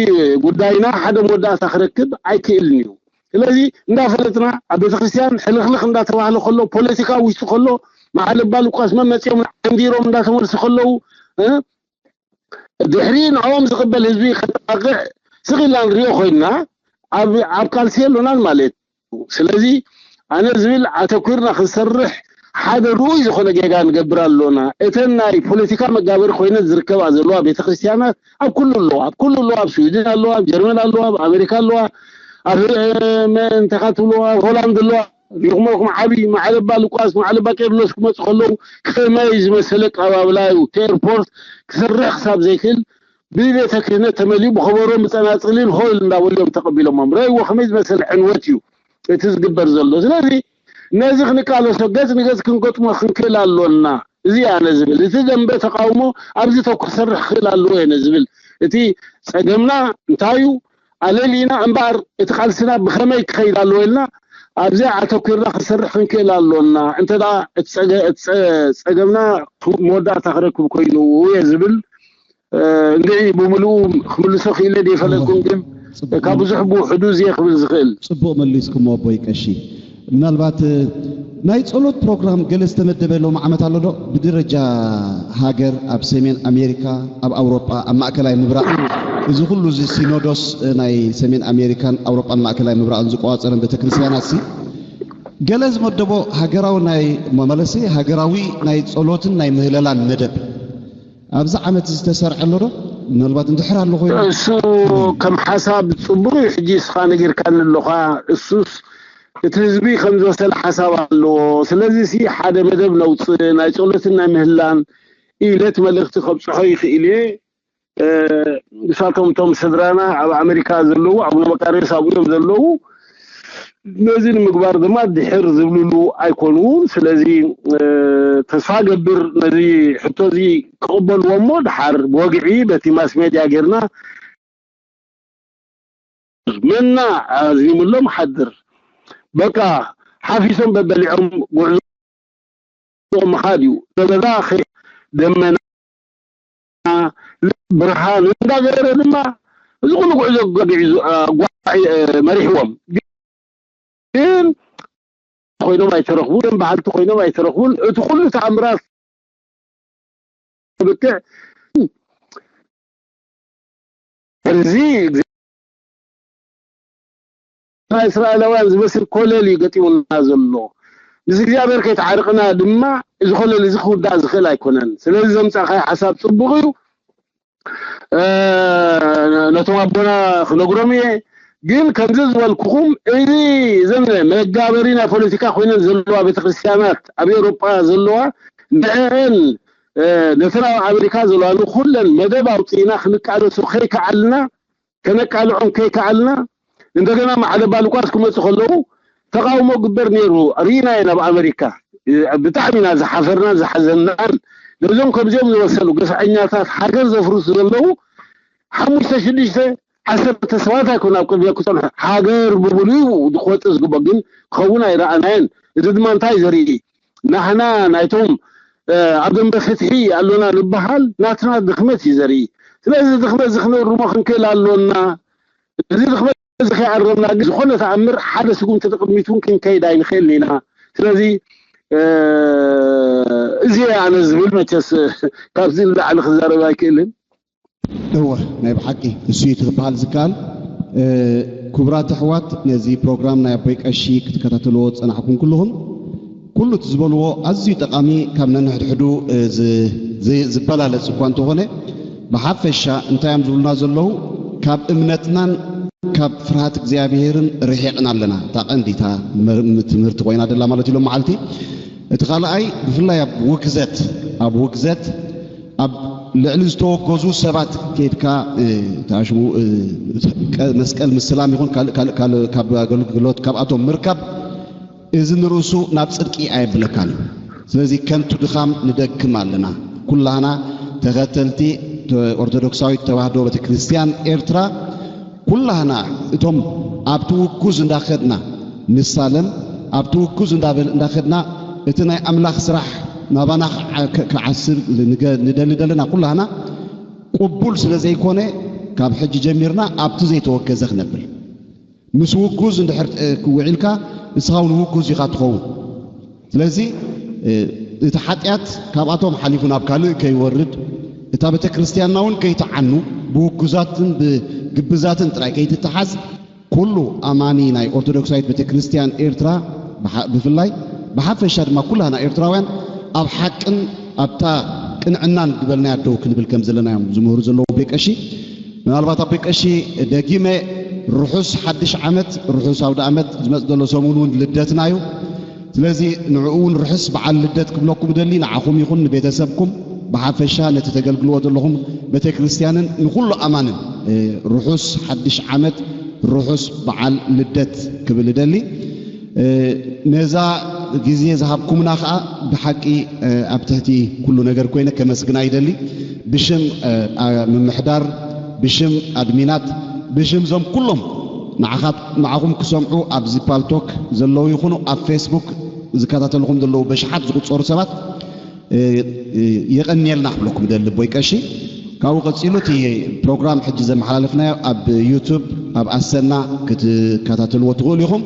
ጉዳይና ሓደ መወዳእታ ክረክብ ኣይክእልን እዩ። ስለዚ እንዳፈለጥና ኣብ ቤተክርስትያን ሕልኽልኽ እንዳተባህለ ከሎ ፖለቲካ ውሽጢ ከሎ መዓል እባ ሉቃስ መመፂኦም ዓንዲሮም እንዳተመልሱ ከለዉ ድሕሪ ንዕኦም ዝቕበል ህዝቢ ከጣቕዕ ስቕ ኢልና ንሪኦ ኮይንና ኣብ ካልሲ የሎናን ማለት እዩ። ስለዚ ኣነ ዝብል ኣተኲርና ክንሰርሕ ሓደ ርኡይ ዝኾነ ጌጋ ንገብር ኣሎና። እተን ናይ ፖለቲካ መጋበሪ ኮይነን ዝርከባ ዘለዋ ቤተክርስትያናት ኣብ ኩሉ ኣለዋ። ኣብ ኩሉ ኣለዋ። ኣብ ስዊድን ኣለዋ፣ ኣብ ጀርመን ኣለዋ፣ ኣብ ኣሜሪካ ኣለዋ፣ ኣብ እንተኻ ትብልዋ ኣብ ሆላንድ ኣለዋ። ሪኹሞ ኢኹም ዓብዪ ማዕለባ ሉቃስ ማዕለባ ቄርሎስ ክመፁ ከለዉ ከመይ ዝመሰለ ኣቀባብላ እዩ። እቲ ኤርፖርት ክሰርሕ ክሳብ ዘይክእል ብቤተ ክህነት ተመሊኡ ብኸበሮን ብፀናፅልን ሆል እንዳበሉ እዮም ተቐቢሎሞም። ረእይዎ ከመይ ዝመሰለ ዕንወት እዩ እቲ ዝግበር ዘሎ። ስለዚ ነዚ ክንቃለሶ ገፅ ንገፅ ክንገጥሞ ክንክእል ኣሎና። እዚ ኣነ ዝብል እቲ ደንበ ተቃውሞ ኣብዚ ተኩር ክሰርሕ ክኽእል ኣለዎ እየ ዝብል። እቲ ፀገምና እንታይ እዩ ኣለሊና እምበኣር እቲ ቃልስና ብኸመይ ክኸይድ ኣለዎ ኢልና ኣብዚኣ ኣተኲርና ክንሰርሕ ክንክእል ኣሎና። እንተ ደኣ እቲ ፀገምና መወዳእታ ክረክብ ኮይኑ እየ ዝብል እንግዲህ ብምልኡ ክምልሶ ክኢለ ዶ ይፈለኩም ግን ካብ ብዙሕ ብውሕዱ እዚየ ክብል ዝኽእል። ጽቡቕ መሊስኩሞ ኣቦይ ቀሺ። ምናልባት ናይ ጸሎት ፕሮግራም ገለ ዝተመደበ ሎም ዓመት ኣሎ ዶ? ብደረጃ ሃገር ኣብ ሰሜን ኣሜሪካ፣ ኣብ ኣውሮጳ፣ ኣብ ማእከላይ ምብራቕ እዚ ኩሉ እዚ ሲኖዶስ ናይ ሰሜን ኣሜሪካን ኣውሮጳን ማእከላይ ምብራቕን ዝቆጻጸረን ቤተክርስትያናት ሲ ገለ ዝመደቦ ሃገራዊ ናይ መመለሲ ሃገራዊ ናይ ጸሎትን ናይ ምህለላን መደብ ኣብዚ ዓመት ዝተሰርዐ ኣሎ ዶ? ምናልባት እንድሕር ኣሎ ኮይኑ እሱ ከም ሓሳብ ጽቡቅ እዩ። ሕጂ እስኻ ነጊርካኒ ኣለኻ። እሱስ እቲ ህዝቢ ከም ዝበሰለ ሓሳብ ኣለዎ። ስለዚ ሲ ሓደ መደብ ነውፅእ፣ ናይ ጸሎትን ናይ ምህላን ኢለት መልእኽቲ ከብፅሖ ይኽእል እየ። ንሳቶም እቶም ስድራና ኣብ ኣሜሪካ ዘለዉ ኣቡነ መቃርዮስ ኣብኡ እዮም ዘለዉ። ነዚ ንምግባር ድማ ድሕር ዝብልሉ ኣይኮንውን። ስለዚ ተስፋ ገብር ነዚ ሕቶ እዚ ክቕበልዎ እሞ ድሓር ብወግዒ በቲ ማስ ሜድያ ጌርና መና ኣዚሙሎም ሓድር በቃ ሓፊሶም በበሊዖም ጉዕዞ ምኻድ እዩ። ደመና ደመና ብርሃን እንዳገበረ ድማ እዚ ኩሉ ጉዕዞ ኣጓጊዑ መሪሕዎም። ግን ኮይኖም ኣይተረኽቡን፣ በሃልቲ ኮይኖም ኣይተረኽቡን። እቲ ኩሉ ተኣምራት ብክዕ እዚ ናይ እስራኤላውያን ዝመስል ኮለል እዩ ገጢሙና ዘሎ። ምስ እግዚኣብሔር ከይተዓርቅና ድማ እዚ ኮለል እዚ ክውዳእ ዝኽእል ኣይኮነን። ስለዚ ዘምፃእካዮ ሓሳብ ፅቡቅ እዩ። ነቶም ኣቦና ክነግሮም እየ። ግን ከምዚ ዝበልኩኹም እዚ እዘን መጋበሪ ናይ ፖለቲካ ኮይነን ዘለዋ ቤተክርስትያናት ኣብ ኤውሮጳ ዘለዋ ንዕአን ነተን ኣብ ኣሜሪካ ዘለዋ ንኩለን መደብ ኣውፅእና ክንቃለሶ ከይከዓልና ከነቃልዖም ከይከኣልና እንደገና ማዕለባ ሉቃስ ክመፁ ከለዉ ተቃውሞ ግበር ነይሩ ርኢና ኢና ኣብ ኣሜሪካ። ብጣዕሚ ኢና ዝሓፈርናን ዝሓዘናን ነዞም ከምዚኦም ዝበሰሉ ገስዐኛታት ሃገር ዘፍርሱ ዘለዉ ሓሙሽተ ሽዱሽተ ዓሰርተ ሰባት ኣይኮኑ ኣብ ቅድሚያ ክፀንሑ ሃገር ብምሉኡ ክወፅእ ዝግበኦ ግን ክኸውን ኣይረኣናየን። እዚ ድማ እንታይ ዘርኢ ናህና ናይቶም ኣብ ደንበ ፍትሒ ኣሎና ንበሃል ናትና ድኽመት እዩ ዘርኢ። ስለዚ ድኽመት እዚ ክነርሞ ክንክእል ኣሎና። እዚ ድኽመት እዚ ከይኣረምና ግን ዝኾነ ተኣምር ሓደ ስጉምቲ ተቕድሚት እውን ክንከይድ ኣይንኽእልን ኢና። ስለዚ እዚ ኣነ ዝብል መቸስ ካብዚ ንላዕሊ ክዛረብ ኣይክእልን። እወ ናይ ብሓቂ እሱ እዩ እቲ ክበሃል ዝከኣል። ክቡራት ኣሕዋት ነዚ ፕሮግራም ናይ ኣቦይ ቀሺ ክትከታተልዎ ዝጸናሕኩም ኩልኹም ኩሉ እቲ ዝበልዎ ኣዝዩ ጠቓሚ ካብ ነንሕድሕዱ ዝበላለጽ እኳ እንተኾነ ብሓፈሻ እንታይ እዮም ዝብሉና ዘለዉ ካብ እምነትናን ካብ ፍርሃት እግዚኣብሄርን ርሒቕና ኣለና። እታ ቀንዲ እታ ትምህርቲ ኮይና ደላ ማለት ኢሎም መዓልቲ እቲ ካልኣይ ብፍላይ ኣብ ውግዘት ኣብ ውግዘት ኣብ ልዕሊ ዝተወገዙ ሰባት ከይድካ ታሽሙ መስቀል ምስላም ይኹን ካልእ ካልእ ካልእ ካብ ኣገልግሎት ካብኣቶም ምርካብ እዚ ንርእሱ ናብ ጽድቂ ኣየብለካን እዩ። ስለዚ ከንቱ ድኻም ንደክም ኣለና። ኩላህና ተኸተልቲ ኦርቶዶክሳዊት ተዋህዶ ቤተክርስትያን ኤርትራ ኩላህና እቶም ኣብቲ ውጉዝ እንዳኸድና ንሳለም ኣብቲ ውጉዝ እንዳኸድና እቲ ናይ ኣምላኽ ስራሕ ናባና ክዓስብ ንደሊ ዘለና ኩላህና ቅቡል ስለ ዘይኮነ ካብ ሕጂ ጀሚርና ኣብቲ ዘይተወገዘ ክነብል ምስ ውጉዝ እንድሕር ውዒልካ ንስኻ እውን ውጉዝ ኢኻ ትኸውን። ስለዚ እቲ ሓጢኣት ካብኣቶም ሓሊፉ ናብ ካልእ ከይወርድ እታ ቤተ ክርስትያንና እውን ከይትዓኑ ብውጉዛትን ብግብዛትን ጥራይ ከይትተሓዝ ኩሉ ኣማኒ ናይ ኦርቶዶክሳዊት ቤተ ክርስትያን ኤርትራ ብፍላይ ብሓፈሻ ድማ ኩላና ኤርትራውያን ኣብ ሓቅን ኣብታ ቅንዕናን ዝበልናያ ደው ክንብል ከም ዘለና እዮም ዝምህሩ ዘለዉ ቤቀሺ። ምናልባት ኣቦይ ቀሺ ደጊመ ርሑስ ሓድሽ ዓመት ርሑስ ኣውደ ኣመት ዝመፅ ዘሎ ሰሙን እውን ልደትና እዩ። ስለዚ ንዕኡ እውን ርሑስ በዓል ልደት ክብለኩም ደሊ ንዓኹም ይኹን ንቤተሰብኩም ብሓፈሻ ነቲ ተገልግልዎ ዘለኹም ቤተክርስትያንን ንኩሉ ኣማንን ርሑስ ሓድሽ ዓመት ርሑስ በዓል ልደት ክብል እደሊ። ነዛ ግዜ ዝሃብኩምና ከዓ ብሓቂ ኣብ ትሕቲ ኩሉ ነገር ኮይነ ከመስግና ይደሊ። ብሽም ምምሕዳር፣ ብሽም ኣድሚናት፣ ብሽም ዞም ኩሎም ንዓኹም ክሰምዑ ኣብዚ ፓልቶክ ዘለዉ ይኹኑ ኣብ ፌስቡክ ዝከታተልኹም ዘለዉ በሽሓት ዝቁፀሩ ሰባት የቐንየልና ክብለኩም ደሊ ቦይ ቀሺ። ካብኡ ቀፂሉ እቲ ፕሮግራም ሕጂ ዘመሓላለፍናዮ ኣብ ዩቱብ ኣብ ኣሰና ክትከታተልዎ ትኽእሉ ኢኹም።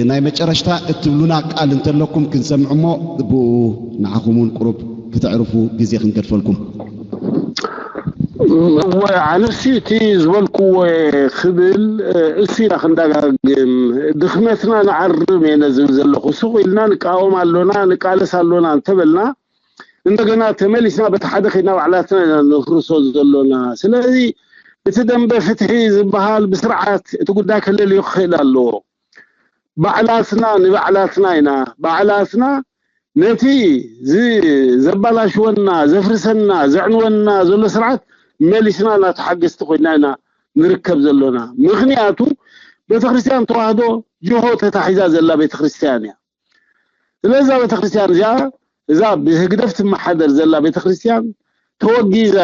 ናይ መጨረሽታ እትብሉና ቃል እንተለኩም ክንሰምዕ እሞ ብኡ ንዓኹም እውን ቁሩብ ክተዕርፉ ግዜ ክንገድፈልኩም። እወ ኣነሲ እቲ ዝበልክዎ ክብል እሱ ኢና ክንደጋግም ድኽመትና ንዓርም እየ ነዝብል ዘለኹ። ስቕ ኢልና ንቃወም ኣሎና ንቃለስ ኣሎና እንተበልና እንደገና ተመሊስና በቲ ሓደ ከይድና ባዕላትና ኢና ነፍርሶ ዘሎና። ስለዚ እቲ ደንበ ፍትሒ ዝበሃል ብስርዓት እቲ ጉዳይ ከለልዮ ክኽእል ኣለዎ። ባዕላትና ንባዕላትና ኢና። ባዕላትና ነቲ ዝ- ዘባላሽወና፣ ዘፍርሰና፣ ዘዕንወና ዘሎ ስርዓት መሊስና እናተሓገዝቲ ኮይና ኢና ንርከብ ዘሎና። ምኽንያቱ ቤተክርስትያን ተዋህዶ ጅሆ ተታሒዛ ዘላ ቤተክርስትያን እያ። ስለዚ እዛ ቤተክርስትያን እዚኣ፣ እዛ ብህግደፍ ትመሓደር ዘላ ቤተክርስትያን ተወጊዛ፣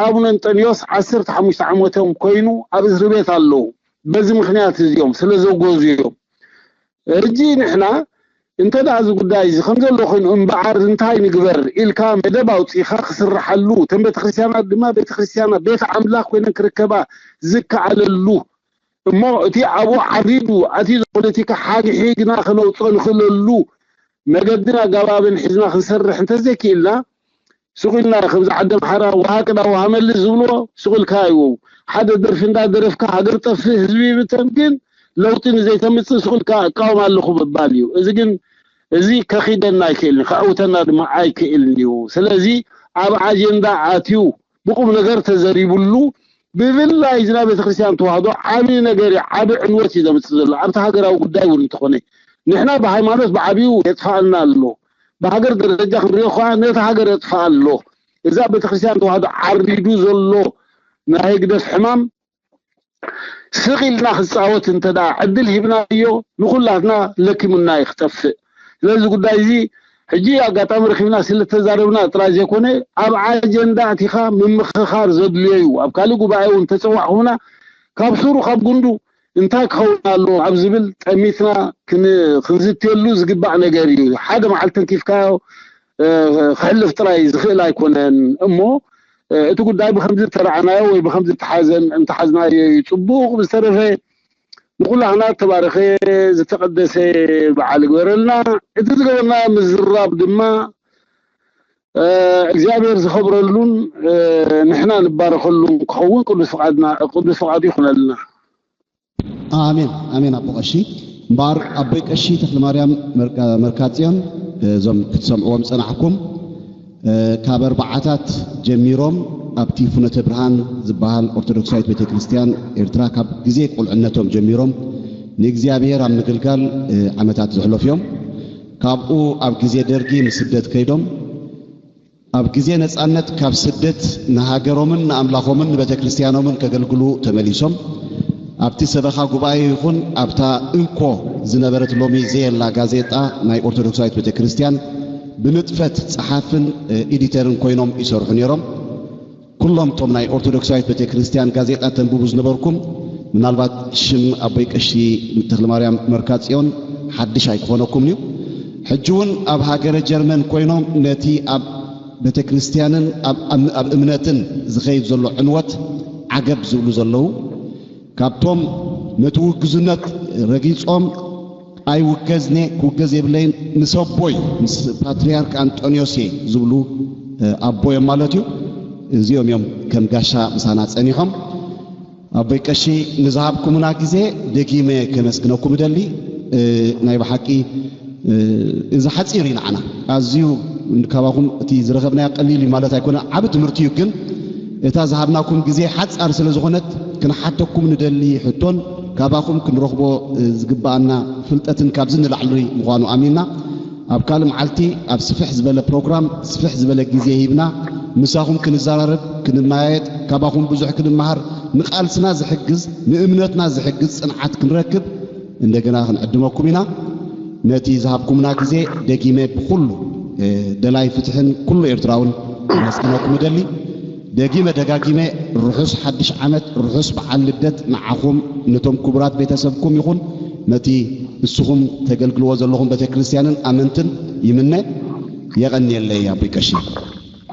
ኣቡነ እንጠንዮስ ዓሰርተ ሓሙሽተ ዓመቶም ኮይኑ ኣብ እስሪ ቤት ኣለዉ። በዚ ምኽንያት እዚኦም ስለ ዘውገዙ እዮም። ሕጂ ንሕና እንተ ደኣ እዚ ጉዳይ እዚ ከም ዘሎ ኮይኑ እምበኣር እንታይ ንግበር ኢልካ መደብ ኣውፂኻ ክስርሓሉ፣ እተን ቤተክርስትያናት ድማ ቤተክርስትያናት ቤት ኣምላኽ ኮይነን ክርከባ ዝከኣለሉ እሞ እቲ ኣብኡ ዓሪዱ ኣቲ ፖለቲካ ሓግሒግና ከነውፅኦ ንኽእለሉ መገድን ኣገባብን ሒዝና ክንሰርሕ እንተዘይክኢልና፣ ስቕ ኢልና ከምዚ ዓዲ ኣምሓራ ውሃ ቅዳ ውሃ መልስ ዝብልዎ ስቕ ኢልካ እዩ። ሓደ ደርፊ እንዳደረፍካ ሃገር ጠፍእ ህዝቢ ይብተን፣ ግን ለውጢ ንዘይተምፅእ ስቕ ኢልካ እቃወም ኣለኹ ምባል እዩ። እዚ ግን እዚ ከኺደና ኣይክእልን፣ ከዕውተና ድማ ኣይክእልን እዩ። ስለዚ ኣብ ኣጀንዳ ኣትዩ ብቁም ነገር ተዘሪብሉ ብፍላይ እዚ ናይ ቤተክርስትያን ተዋህዶ ዓብዪ ነገር እዩ፣ ዓብዪ ዕንወት እዩ ዘምፅእ ዘሎ ኣብቲ ሃገራዊ ጉዳይ እውን እንተኾነ ንሕና ብሃይማኖት ብዓብዩ የጥፋኣልና ኣሎ። ብሃገር ደረጃ ክንሪኦ ከኣ ነቲ ሃገር የጥፋእ ኣሎ። እዛ ቤተክርስትያን ተዋህዶ ዓሪዱ ዘሎ ናይ ህግደፍ ሕማም ስቕ ኢልና ክፃወት እንተ ደኣ ዕድል ሂብናዮ ንኹላትና ለኪሙና እዩ ክጠፍእ። ስለዚ ጉዳይ እዚ ሕጂ ኣጋጣሚ ረኺብና ስለተዛረብና ጥራይ ዘይኮነ ኣብ ኣጀንዳ ኣቲኻ ምምኽኻር ዘድልዮ እዩ። ኣብ ካልእ ጉባኤ እውን ተፀዋዕኹምና ካብ ሱሩ ካብ ጉንዱ እንታይ ክኸውን ኣለዎ ኣብ ዝብል ጠሚትና ክን- ክንዝትየሉ ዝግባእ ነገር እዩ። ሓደ መዓልቲ ተንኪፍካዮ ክሕልፍ ጥራይ ዝኽእል ኣይኮነን እሞ እቲ ጉዳይ ብከምዚ ተረኣናዮ ወይ ብከምዚ ተሓዘን እንተሓዝናዮ እዩ ፅቡቕ። ብዝተረፈ ንኩላህና ዝተባረኸ ዝተቀደሰ በዓል ይግበረልና። እቲ ዝገበርናዮ ምዝራብ ድማ እግዚኣብሔር ዝኸብረሉን ንሕና ንባረኸሉን ክኸውን ቅዱስ ፍቃዱ ይኹነልና። ኣሜን ኣሜን ኣቦ ቀሺ። እምበኣር ኣቦይ ቀሺ ተክለማርያም መርካጽዮን እዞም ክትሰምዕዎም ዝጸናሕኩም ካብ ኣርባዓታት ጀሚሮም ኣብቲ ፍኖተ ብርሃን ዝበሃል ኦርቶዶክሳዊት ቤተክርስትያን ኤርትራ ካብ ግዜ ቁልዕነቶም ጀሚሮም ንእግዚኣብሔር ኣብ ምግልጋል ዓመታት ዘሕለፉ እዮም። ካብኡ ኣብ ግዜ ደርጊ ንስደት ከይዶም ኣብ ግዜ ነጻነት ካብ ስደት ንሃገሮምን ንኣምላኾምን ንቤተ ክርስትያኖምን ከገልግሉ ተመሊሶም ኣብቲ ሰበኻ ጉባኤ ይኹን ኣብታ እንኮ ዝነበረት ሎሚ ዘየላ ጋዜጣ ናይ ኦርቶዶክሳዊት ቤተ ክርስትያን ብንጥፈት ጸሓፍን ኤዲተርን ኮይኖም ይሰርሑ ነይሮም። ኩሎም እቶም ናይ ኦርቶዶክሳዊት ቤተ ክርስትያን ጋዜጣ ተንብቡ ዝነበርኩም ምናልባት ሽም ኣቦይ ቀሺ ተክለማርያም መርካጽዮን ሓድሽ ኣይክኾነኩምን እዩ። ሕጂ እውን ኣብ ሃገረ ጀርመን ኮይኖም ነቲ ኣብ ቤተ ክርስትያንን ኣብ እምነትን ዝኸይድ ዘሎ ዕንወት ዓገብ ዝብሉ ዘለዉ ካብቶም ነቲ ውግዝነት ረጊጾም ኣይውገዝኔ ክውገዝ የብለይን ምስ ኣቦይ ምስ ፓትርያርክ ኣንጦንዮስ እየ ዝብሉ ኣቦ እዮም ማለት እዩ። እዚኦም እዮም ከም ጋሻ ምሳና ጸኒሖም። ኣቦይ ቀሺ ንዝሃብኩምና ግዜ ደጊመ ከመስግነኩም እደሊ። ናይ ብሓቂ እዚ ሓጺር እዩ ንዓና ኣዝዩ ካባኹም እቲ ዝረኸብናዮ ቀሊል እዩ ማለት ኣይኮነ ዓቢ ትምህርቲ እዩ ግን እታ ዝሃብናኩም ግዜ ሓጻር ስለ ዝኾነት ክንሓተኩም ንደሊ ሕቶን ካባኹም ክንረኽቦ ዝግበኣና ፍልጠትን ካብዚ ንላዕሊ ምዃኑ ኣሚንና ኣብ ካልእ መዓልቲ ኣብ ስፍሕ ዝበለ ፕሮግራም ስፍሕ ዝበለ ግዜ ሂብና ምሳኹም ክንዘራረብ ክንመያየጥ ካባኹም ብዙሕ ክንመሃር ንቃልስና ዝሕግዝ ንእምነትና ዝሕግዝ ጽንዓት ክንረክብ እንደገና ክንዕድመኩም ኢና። ነቲ ዝሃብኩምና ግዜ ደጊመ ብኹሉ ደላይ ፍትሕን ኩሉ ኤርትራውን ከመስግነኩም እደሊ። ደጊመ ደጋጊመ ርሑስ ሓድሽ ዓመት ርሑስ በዓል ልደት ንዓኹም ነቶም ክቡራት ቤተሰብኩም ይኹን ነቲ እስኹም ተገልግልዎ ዘለኹም ቤተክርስትያንን ኣመንትን ይምነ። የቐንየለይ ኣቦይ ቀሺ።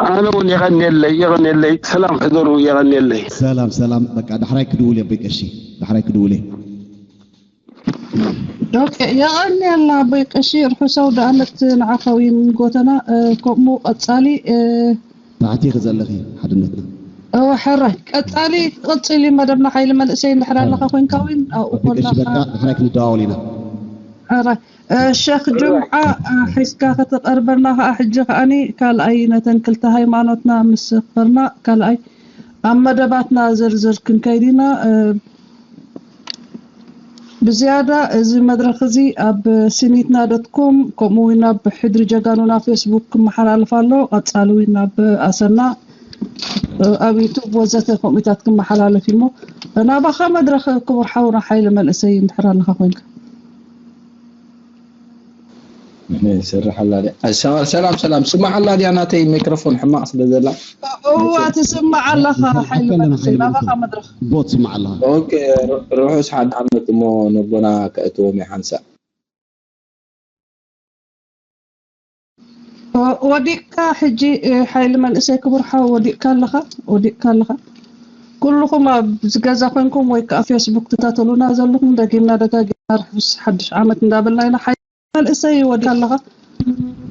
ኣነ እውን የቐንየለይ የቐንየለይ ሰላም ሕደሩ የቐንየለይ። ሰላም ሰላም በቃ ዳሕራይ ክድውል ኣቦይ ቀሺ ዳሕራይ ክድውል እየ። ኦኬ የቐንየልና ኣቦይ ቀሺ ርሑስ ኣውደኣመት ንዓኻ እውን ንጎተና ከምኡ ቀጻሊ ታሕቲ ክዘለኺ ሓድነትና እወ ሕራይ ቀጻሊ ክቕጽል እዩ መደብና ሓይሊ መንእሰይ እንድሕር ኣለኻ ኮይንካ እውን ኣብኡ ኣቦይ ቀሺ በቃ ከለኻ ድሕራይ ክንደዋወል ኢና። ሕራይ ሸኽ ጅምዓ ሒዝካ ከተቐርበና ከዓ ሕጂ ከዓኒ ካልኣይ ነተን ክልተ ሃይማኖትና ምስኽርና ካልኣይ ኣብ መደባትና ዝርዝር ክንከይድ ኢና። ብዝያዳ እዚ መድረኽ እዚ ኣብ ሲኒትና ዶት ኮም፣ ከምኡ እውን ኣብ ሕድሪ ጀጋኑና ፌስቡክ ክመሓላለፍ ኣሎ። ቀጻሊ እውን ኣብ ኣሰና፣ ኣብ ዩቱብ ወዘተ ከምኡታት ክመሓላለፍ እዩ እሞ፣ ናባኻ መድረኽ ክቡር ሓውና ሓይሊ መንእሰይ እንድሕር ኣለኻ ኮንካ። ይሰርሓላ ድያ? ሰ-፣ ሰላም ሰላም፣ ስማዕ ኣላ ድያ? ናተይ ሚክሮፎን ሕማቕ ስለ ዘላ። እዋ ትስማዕ ኣለኻ ሓይሊ መንእሰይ፣ ናባኻ መድረኽ። ቦት ስማዕ ኣለኻ። ኦኬ፣ ር-፣ ርሑስ ሓደ ዓመት እሞ ነቦና ከእትዎም እየ ሓንሳእ። ወ-፣ ወዲቕካ ሕጂ፣ እ፣ ሓይሊ መንእሰይ ክቡር ሓው፣ ወዲቕካ ኣለኻ፣ ወዲቕካ ኣለኻ። ኩልኹም ኣብዚ ገዛ ኮንኩም ወይ ከዓ ፌስቡክ ትከታተሉና ዘለኹም፣ ደጊምና ደጋጊምና ርሑስ ሓድሽ ዓመት እንዳበልና ኢና። ሓይሊ መንእሰይ ወዲቕካ ኣለኻ፣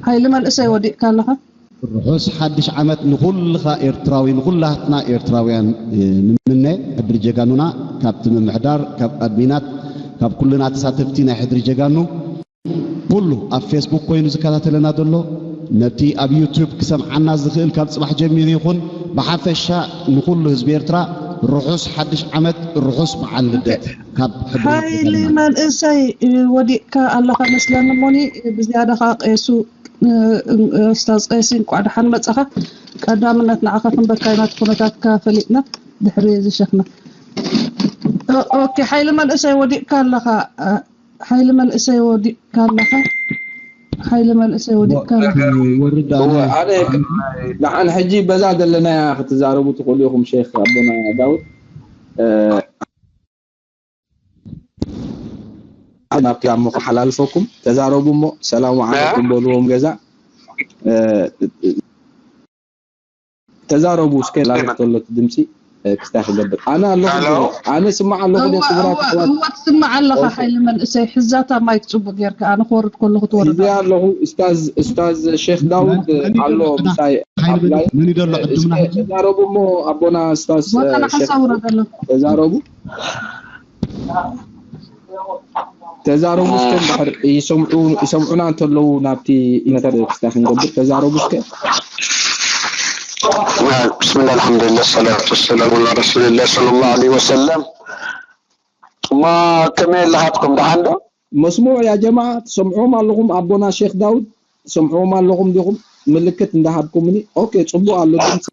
ሓይሊ መንእሰይ ወዲቕካ ኣለኻ። ርሑስ ሓድሽ ዓመት ንኹልኻ ኤርትራዊ፣ ንኹላትና ኤርትራውያን፣ እ፣ ንምነ። ሕድሪ ጀጋኑና ካብቲ ምምሕዳር፣ ካብ ኣድሚናት፣ ካብ ኩልና ተሳተፍቲ ናይ ሕድሪ ጀጋኑ፣ ኩሉ ኣብ ፌስቡክ ኮይኑ ዝከታተለና ዘሎ፣ ነቲ ኣብ ዩቱብ ክሰምዓና ዝኽእል ካብ ጽባሕ ጀሚሩ ይኹን፣ ብሓፈሻ ንኹሉ ህዝቢ ኤርትራ ርሑስ ሓድሽ ዓመት፣ ርሑስ በዓል ልደት። ካብ ሕድሪ ሓይሊ ጀጋኑና። መንእሰይ፣ እ፣ ወዲቕካ ኣለኻ መስለኒ እሞኒ፣ እ፣ ብዝያዳ ኸዓ ቀይሱ፣ እ፣ እ፣ ኡስታዝ ቀይሲ እንቋዕ ደሓን መጻኻ። ቀዳምነት ንዓኻ ክንበካ ኢና፣ እቲ ኩነታትካ ፈሊጥና ድሕሪ እዚ ሸኽና። ኦ-፣ ኦኬ፣ ሓይሊ መንእሰይ ወዲቕካ ኣለኻ፣ እ፣ ሓይሊ መንእሰይ ወዲቕካ ኣለኻ፣ ሓይሊ መንእሰይ ወዲቕካ ኣለኻ። ወርዳ እወ፣ ኣነ ኣነ ደሓን ሕጂ በዛ ዘለናያ ክትዛረቡ ትኽእሉ ኢኹም ሼኽ ኣቦና ዳውድ። እ፣ ናብቲ እሞ ክሓላልፈኩም፣ ተዛረቡ እሞ ሰላም ዓለይኩም በልዎም ገዛ። እ፣ ተዛረቡ እስከ ላይፍ ተሎ እቲ ድምፂ፣ እ፣ ክስታይ ክገብር። ኣነ ኣለኹ፣ ሄሎ። ኣነ ስማዕ ኣለኹ ዶ እወ፣ ክቡራት እወ፣ ኣሕዋት? እወ ትስማዕ ኣለኻ ሓይሊ መንእሰይ፣ ሕዛታ ማይክ ጽቡቅ ጌርካ፣ ኣነ ክወርድ ከለኹ ትወርድ ሒዘ ኣለኻ። ኣለኹ። እስታዝ፣ እስታዝ ሼክ ዳውድ መን፣ መን ኣሎ ይደሎ? ምሳይ ሓይሊ ኣብ መን፣ ላይፍ። መን ይደሎ? ዕድምና እስከ ሕጂ። ተዛረቡ እሞ ኣቦና እስታዝ፣ እ፣ ቦታና ሼክ ሓሳብ ውረድ ኣሎ። ተዛረቡ። ተዛረቡ እስከ እንድሕር ይሰምዑ-፣ ይሰምዑና እንተለዉ ናብቲ ኢንተርኔት ክስታይ ክንገብር ተዛረቡ እስከ። ብስምላህ ኣልሓምዱሊላህ ሰላቱ ወሰላሙ ዓላ ረሱሊላህ ሰለላሁ ዓለይሂ ወሰለም። እሞ ከመይ ኣለኻትኩም ደሓን ዶ? መስሙዕ ያ ጀማዓ ትሰምዕዎም ኣለኹም ኣቦና ሼክ ዳውድ ትሰምዕዎም ኣለኹም ዲኹም? ምልክት እንዳሃብኩምኒ። ኦኬ ጽቡቕ ኣሎ ድምፂ።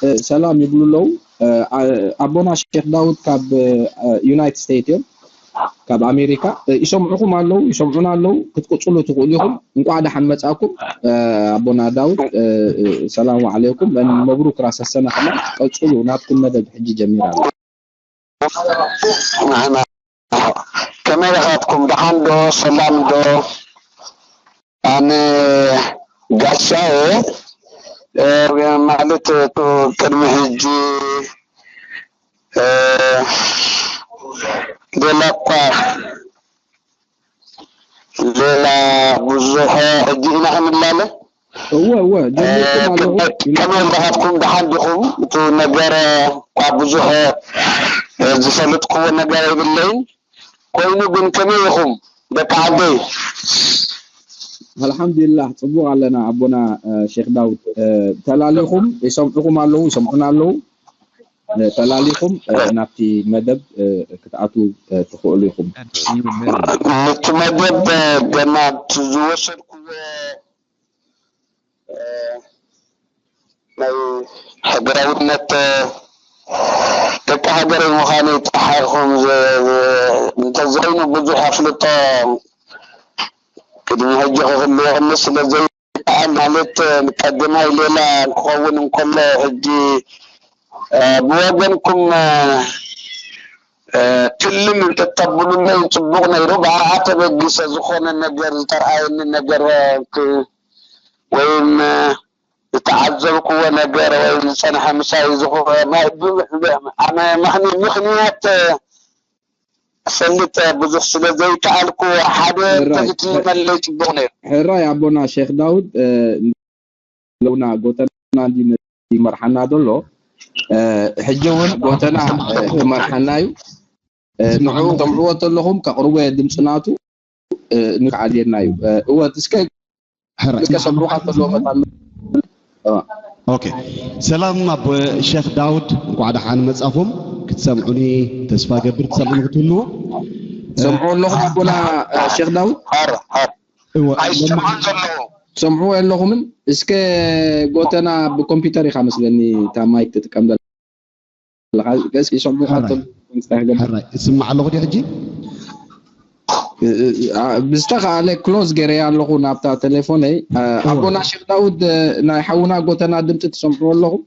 እ፣ ሰላም ይብሉ ኣለዉ። እ፣ ኣ-፣ ኣቦና ሼክ ዳውድ ካብ፣ እ፣ ዩናይትድ ስቴትስ እዮም፣ ካብ ኣሜሪካ። እ፣ ይሰምዑኹም ኣለዉ፣ ይሰምዑና ኣለዉ። ክትቅጽሉ ትኽእሉ ኢኹም። እንቋዕ ደሓን መጻእኩም፣ እ፣ ኣቦና ዳውድ። እ፣ እ፣ ሰላሙ ዓለይኩም። መን-፣ መብሩክ ራስ ሐሰና ከማን። ቀጽሉ፣ ናትኩም መደብ ሕጂ ጀሚራ ኣላ። ንሕና ከመይ ኢኻትኩም? ደሓን ዶ? ሰላም ዶ? ኣነ ጋሻ እየ፣ እ፣ ማለት፣ እ፣ ቅድሚ ሕጂ፣ እ፣ ሌላ እኳ፣ ሌላ ብዙሕ ሕጂ ኢና ክንላለ። እወ፣ እወ፣ እ፣ ጀሚርኩም ኣለኹም። ከመይ ኢኻትኩም? ደሓን ዲኹም? እቲ ነገር፣ እ፣ እኳ ብዙሕ፣ እ፣ ዝፈልጥክዎ ነገር የብለይን። ኮይኑ ግን ከመይ ኢኹም ደቂ ዓደይ? ኣልሓምዱሊላህ፣ ጽቡቕ ኣለና ኣቦና፣ እ፣ ሼክ ዳውድ። እ፣ ተላሊኹም፣ ይሰምዑኹም ኣለዉ፣ ይሰምዑና ኣለዉ። እ፣ ተላሊኹም፣ እ፣ ናብቲ መደብ፣ እ፣ ክትኣትዉ፣ እ፣ ትኽእሉ ኢኹም። እቲ መደብ፣ እ፣ ገና እቲ ዝወሰድኩዎ፣ እ፣ ናይ ሃገራውነት፣ እ፣ ደቂ ሃገረይ ምዃነይ ጥራሕ ኢኹም ዝ-፣ ዝ-፣ እንተዘይኑ ብዙሕ ኣፍልጦ ቅድሚ ሕጂ ክህልወኒ ስለ ዘይከኣል፣ ማለት፣ እ፣ ቀዳማይ ሌላ ክኸውን እንከሎ፣ ሕጂ፣ እ፣ ብወገንኩም፣ እ፣ እ፣ ትልም እንተተብሉለይ ጽቡቕ ነይሩ። ብኣኣ ተበጊሰ ዝኾነ ነገር ዝተርኣየኒ ነገር፣ እ፣ ክ-፣ ወይም፣ እ፣ ዝተዓዘብክዎ ነገር ወይ ዝጸንሐ ምሳይ ዝኾ-፣ ናይ ብ-፣ ብ-፣ ኣነ ምኽኒ-፣ ምኽንያት ክፈልጥ ብዙሕ ስለ ዘይከኣልኩ ሓደ ሕራይ፣ ተዝትልመለይ ጽቡቕ ነይሩ። ሕራይ ኣቦና ሼክ ዳውድ፣ እ፣ ለውና ጎተና እንዲ ይመርሓና ዘሎ፣ እ፣ ሕጂ እውን ጎተና፣ እ፣ ክመርሓና እዩ። እ፣ ንዕኡ ተምዕዎ ተለኹም ከቕርቦ እየ ድምፂ ናቱ፣ እ፣ ንክዓልየና እዩ። እ፣ እወ፣ እስከ ሕራይ። እስከ ሰምዑኻ ከለዉ መታን። ኦኬ። ሰላም ኣቦ ሼክ ዳውድ፣ እንኳዕ ደሓን መጻኹም። ክትሰምዑኒ ተስፋ ገብር፣ ትሰምዑኒ ክትህልዉ። ሰምዑ ኣለኹም ኣቦና እ፣ ሼክ ዳውድ? ሃር ሃር እወ ኣይሰምዑን ዘለኹ። ሰምዑ ኣለኹምን? እስከ ጎተና ብኮምፒውተር ኢኻ መስለኒ እታ ማይክ ትጥቀም ዘለኻ። እስኪ ሰምዑ ሓራይ። ቀጥል። ንስኻ ገ- ሓራይ እስማዕ ኣለኹ ድዩ ሕጂ? እ፣ እ፣ እ፣ ብዝተኻእለ ክሎዝ ገይረያ ኣለኹ ናብታ ቴሌፎነይ። እ፣ ኣቦና ሼክ ዳውድ፣ እ፣ ናይ ሓውና ጎተና ድምፂ ትሰምዑ ኣለኹም?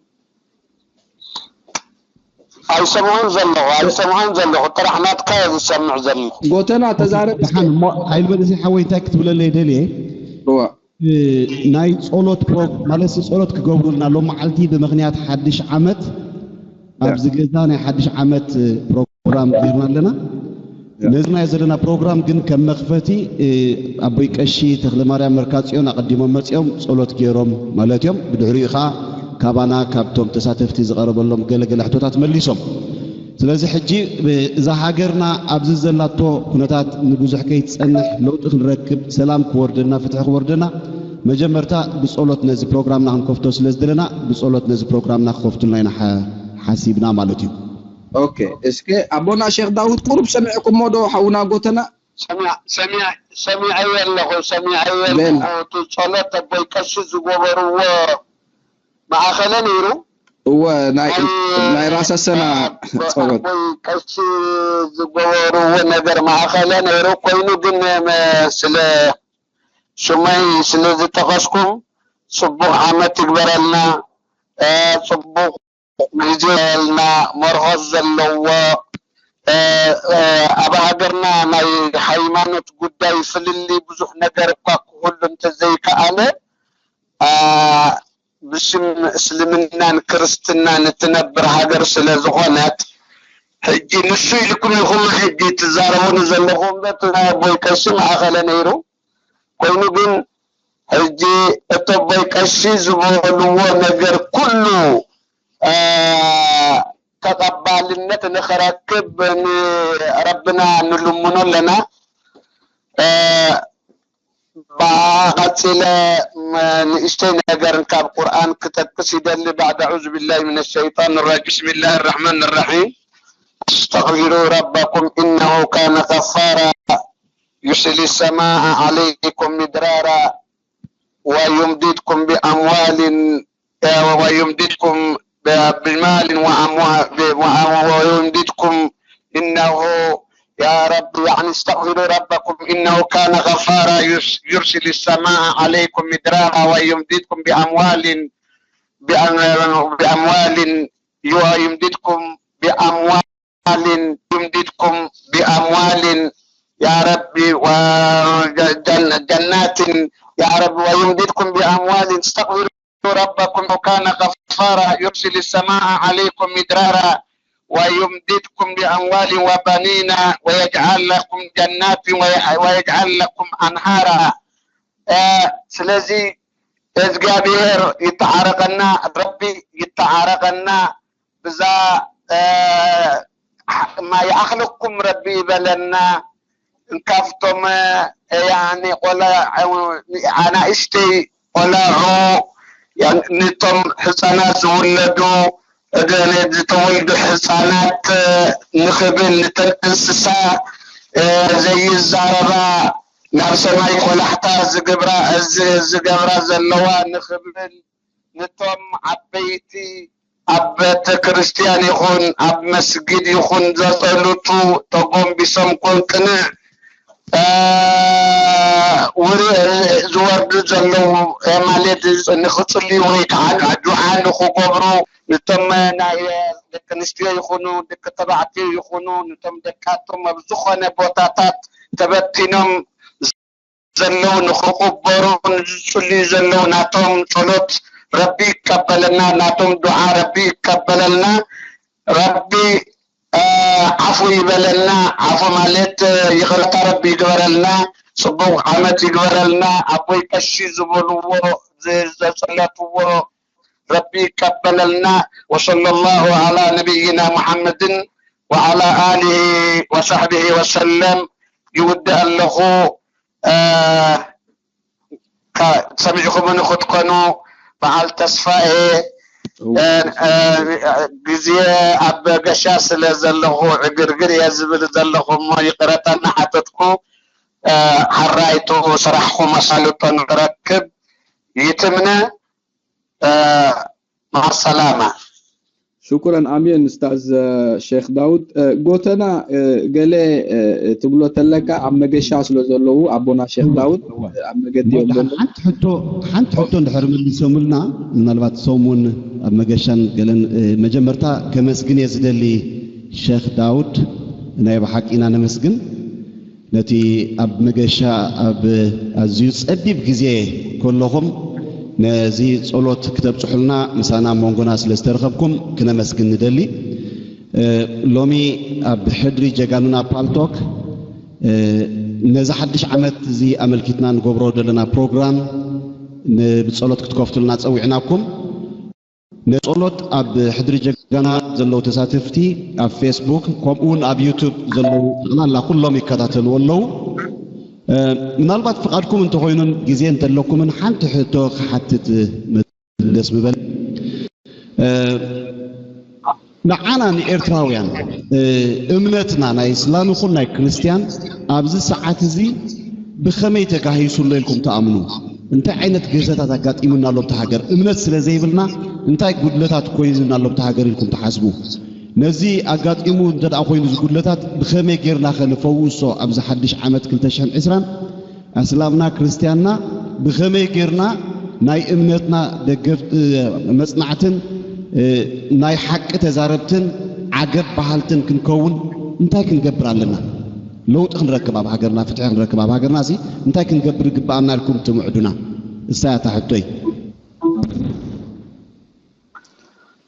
ኣይሰምዑን ዘለኹ ኣይሰምዑን ዘለኹ ጥራሕ ናትካ እየ ዝሰምዕ ዘሎ። ጎተና ተዛረብ እስኪ። ደሓን እሞ ኣይልበል እዚ ሓወይ እንታይ ክትብለለይ ደልየ እዋ። እ፣ ናይ ጸሎት ፕሮ ማለት ጸሎት ክገብሩልና ሎም መዓልቲ ብምኽንያት ሓድሽ ዓመት ኣብዚ ገዛ ናይ ሓድሽ ዓመት እ፣ ፕሮግራም ጌርና ኣለና። ነዚ ናይ ዘለና ፕሮግራም ግን ከም መኽፈቲ እ፣ ኣቦይ ቀሺ ተኽለ ማርያም መርካጽዮን ኣቐዲሞም መጺኦም ጸሎት ገይሮም ማለት እዮም። ብድሕሪኡ ኸዓ ካባና ካብቶም ተሳተፍቲ ዝቐረበሎም ገለገለ ሕቶታት መሊሶም። ስለዚ ሕጂ እ፣ እዛ ሃገርና ኣብዚ ዘላቶ ኩነታት ንብዙሕ ከይትጸንሕ ለውጢ ክንረክብ ሰላም ክወርደና ፍትሒ ክወርደና መጀመርታ ብጸሎት ነዚ ፕሮግራምና ክንከፍቶ ስለ ዝደለና ብጸሎት ነዚ ፕሮግራምና ክኸፍቱልና ኢና ሓ- ሓሲብና ማለት እዩ። ኦኬ፣ እስከ ኣቦና ሼክ ዳውድ ቁሩብ ሰሚዕኩሞ ዶ ሓውና ጎተና? ሰሚዐ ኣለኹ ሰሚዐ በል። ኣለኹ። እቲ ጸሎት ኣቦይ ቀሺ ዝገበርዎ ማእኸለ ነይሩ። እወ፣ ናይ ናይ ራስ ኣሰና ጸሎት። ኣቦይ ቀሺ ዝገበርዎ ነገር ማእኸለ ነይሩ ኮይኑ ግን መ- ስለ ሽመይ ስለ ዝጠቐስኩም ጽቡቕ ዓመት ይግበረልና። እ፣ ጽቡቕ ግዜ ልና መርሆት ዘለዎ እ፣ እ፣ ኣብ ሃገርና ናይ ሃይማኖት ጉዳይ ፍልልይ ብዙሕ ነገር እኳ ክህሉ እንተዘይከኣለ እ፣ ብስም እስልምናን ክርስትናን እትነብር ሃገር ስለ ዝኾነት ሕጂ ንሱ ኢልኩም ኢኹም ሕጂ ትዛረቡኒ ዘለኹም በት ናይ ኣቦይ ቀሺ ማእኸለ ነይሩ ኮይኑ ግን ሕጂ እቶ ኣቦይ ቀሺ ዝበልዎ ነገር ኩሉ እ፣ ተቐባልነት ንኽረክብ ንረብና ንልምኖ ኣለና። እ፣ ብኣ ቀፂለ ም- ንእሽተይ ነገር ካብ ቁርኣን ክጠቅስ ይደሊ بعد أعوذ بالله من الشيطان الرجيم بسم الله الرحمن الرحيم استغفروا ربكم إنه كان غفارا يرسل السماء عليكم مدرارا ويمددكم بأموال ويمددكم بمال وأموال ويمددكم إنه يا رب يعني استغفروا ربكم إنه كان غفارا يرسل السماء عليكم مدرارا ويمددكم بأموال بأموال ويمددكم بأموال يا رب وجنات يا رب ويمددكم بأموال استغفروا ربكم إنه كان غفارا يرسل السماء عليكم مدرارا ويمددكم بأموال وبنين ويجعل لكم جنات ويجعل لكم أنهارا ስለዚ እግዚኣብሔር ይተዓረቐና፣ ረቢ ይተዓረቐና። ብዛ እ፣ ማ ይኣኽለኩም ረቢ ይበለና። እንካፍቶም ያኒ ቆላ ኣናእሽተይ ቆላዑ ያን- ንቶም ህፃናት ዝውለዱ እደ- ዝተወልዱ ህፃናት ንኽብል ንተን እንስሳ እ፣ ዘይዛረባ ናብ ሰማይ ቆላሕታ ዝገብራ ዝ- ዝገብራ ዘለዋ ንኽብል ንቶም ዓበይቲ ኣብ ቤተ ክርስቲያን ይኹን ኣብ መስጊድ ይኹን ዘጸልቱ ተጎንቢሶም ኮን ቅንዕ እ፣ ውር ዝወርዱ ዘለዉ እ፣ ማለት ንኽጽልዩ ወይ ከዓ ዱዓ ንኽገብሩ ንቶም ናይ ደቂ ኣንስትዮ ይኹኑ ደቂ ተባዕትዮ ይኹኑ ንቶም ደቃቶም ኣብ ዝኾነ ቦታታት ተበቲኖም ዘለዉ ንኽቕበሩ ንዝጽልዩ ዘለዉ ናቶም ጸሎት ረቢ ይቀበለና፣ ናቶም ዱዓ ረቢ ይቀበለልና። ረቢ እ፣ ዓፉ ይበለልና። ዓፉ ማለት እ፣ ይቕርታ ረቢ ይግበረልና፣ ጽቡቕ ዓመት ይግበረልና። ኣቦይ ቀሺ ዝበልዎ ዝ- ዘጸለትዎ ረቢ ይቀበለልና። وصلى الله على نبينا محمد وعلى آله وصحبه وسلم ይውድእ ኣለኹ። እ፣ ካ- ሰሚዕኹምኒ ክትኮኑ በዓል ተስፋኤ ግዜ ኣብ ገሻ ስለ ዘለኹ ዕግርግር እየ ዝብል ዘለኹ እሞ ይቕረታ እናሓተትኩ፣ ሓራይቱ ስራሕኹም ኣሳልጦ ንረክብ። ይትምነ። ማሰላማ። ሽኩረን ኣሜን። እስታዝ ሼክ ዳውድ፣ ጎተና፣ ገለ ትብሎ ተለካ ኣብ መገሻ ስለ ዘለዉ ኣቦና ሼክ ዳውድ ኣብ መገዲ እዮም ዘለዉ። ሓንቲ ሕቶ እንድሕር መሊሶምልና፣ ምናልባት ሶም እውን ኣብ መገሻን ገለን፣ መጀመርታ ከመስግን እየ ዝደሊ ሼክ ዳውድ፣ ናይ ብሓቂ ኢና ነመስግን። ነቲ ኣብ መገሻ ኣብ ኣዝዩ ጸቢብ ግዜ ከለኹም ነዚ ጸሎት ክተብጽሑልና ምሳና ኣብ መንጎና ስለ ዝተረኸብኩም ክነመስግን ንደሊ። ሎሚ ኣብ ሕድሪ ጀጋኑና ፓልቶክ ነዚ ሓድሽ ዓመት እዚ ኣመልኪትና ንገብሮ ዘለና ፕሮግራም ብጸሎት ክትከፍቱልና ጸዊዕናኩም። ነጸሎት ኣብ ሕድሪ ጀጋና ዘለዉ ተሳተፍቲ ኣብ ፌስቡክ ከምኡ እውን ኣብ ዩቱብ ዘለዉ ጠቕላላ ኩሎም ይከታተልዎ ኣለዉ። ምናልባት ፍቓድኩም እንተኾይኑን ግዜ እንተለኩምን ሓንቲ ሕቶ ክሓትት ደስ ምበል። ንዓና ንኤርትራውያን እምነትና ናይ እስላም ይኹን ናይ ክርስትያን ኣብዚ ሰዓት እዚ ብኸመይ ተጋሂሱ ኣሎ ኢልኩም ትኣምኑ? እንታይ ዓይነት ግህሰታት ኣጋጢሙና ኣሎ ኣብቲ ሃገር? እምነት ስለ ዘይብልና እንታይ ጉድለታት ኮይኑና ኣሎ ኣብቲ ሃገር ኢልኩም ትሓስቡ? ነዚ ኣጋጢሙ እንተ ደኣ ኮይኑ እዚ ጉድለታት ብኸመይ ጌርና ከ ንፈውሶ ኣብዚ ሓድሽ ዓመት ክልተ ሽሕን ዕስራን ኣስላምና ክርስትያንና ብኸመይ ጌርና ናይ እምነትና ደገፍ መጽናዕትን ናይ ሓቂ ተዛረብትን ዓገብ በሃልትን ክንከውን እንታይ ክንገብር ኣለና? ለውጢ ክንረክብ ኣብ ሃገርና ፍትሒ ክንረክብ ኣብ ሃገርና ሲ እንታይ ክንገብር ይግበኣና ኢልኩም ትምዕዱና? እሳ እያ እታ ሕቶይ።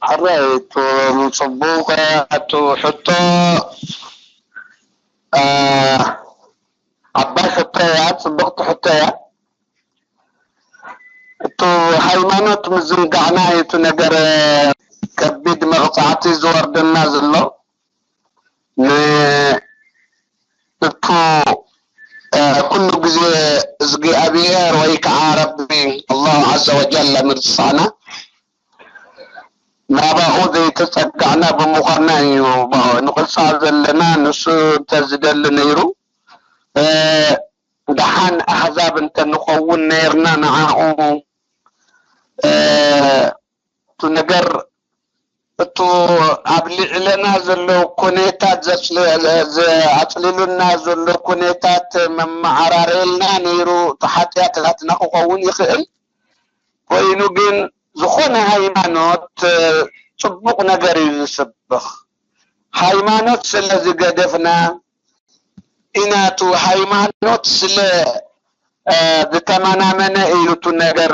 ሕራይ እቱ ጽቡቅ እቱ ሕቶ ዓባይ ሕቶ እያ፣ ጽብቅቲ ሕቶ እያ። እቱ ሃይማኖት ምዝንጋዕና እዩ እቱ ነገር ከቢድ መቕጻዕቲ ዝወርደና ዘሎ። እቱ ኩሉ ግዜ እግዚኣብሔር ወይ ከዓ ረቢ ኣላሁ ዓዘ ወጀል ምርሳና ናባኡ ዘይተጸጋዕና ብምዃንና እዩ ንቕጻዕ ዘለና። ንሱ እንተዝደሊ ነይሩ ደሓን ኣህዛብ እንተንኸውን ነይርና ንዓኡ እቲ ነገር እቱ ኣብ ልዕለና ዘሎ ኩነታት ኣፅሊሉና ዘሎ ኩነታት መመዓራረየልና ነይሩ። እቲ ሓጢኣት ናትና ክኸውን ይኽእል ኮይኑ ግን ዝኾነ ሃይማኖት ፅቡቕ ነገር እዩ ዝስብኽ። ሃይማኖት ስለ ዝገደፍና ኢና። እቱ ሃይማኖት ስለ ዝተመናመነ እዩ እቱ ነገር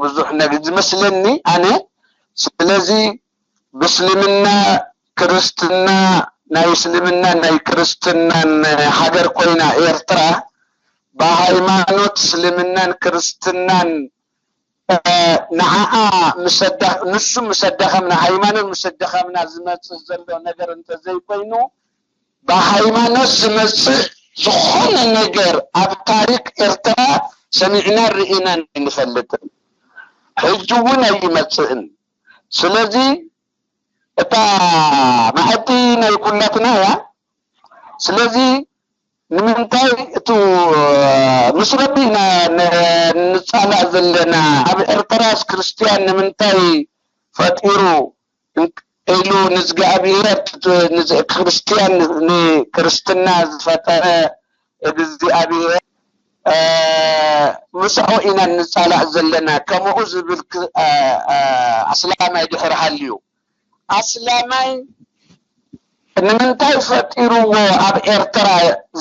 ብዙሕ ነገር ዝመስለኒ ኣነ። ስለዚ ብእስልምና ክርስትና ናይ እስልምናን ናይ ክርስትናን ሃገር ኮይና ኤርትራ ብሃይማኖት እስልምናን ክርስትናን ንዓኣ ንሱ ምስ ኣዳኸምና ሃይማኖት ምስ ኣዳኸምና ዝመፅእ ዘሎ ነገር እንተዘይኮይኑ ብሃይማኖት ዝመፅእ ዝኾነ ነገር ኣብ ታሪክ ኤርትራ ሰሚዕናን ርኢናን ኣይንፈልጥን። ሕጂ እውን ኣይመፅእን። ስለዚ እታ መኣዲ ናይ ኩላትና እያ። ስለዚ ንምንታይ እቱ ምስ ረቢ ኢና ንፃላእ ዘለና? ኣብ ኤርትራስ ክርስትያን ንምንታይ ፈጢሩ ኢሉ ንእግዚኣብሔር ክርስትያን ንክርስትና ዝፈጠረ እግዚኣብሔር ምስዖ ኢና ንፃላእ ዘለና። ከምኡ ዝብል ኣስላማይ ድሕር ሃልዩ ኣስላማይ ንምንታይ ፈጢርዎ ኣብ ኤርትራ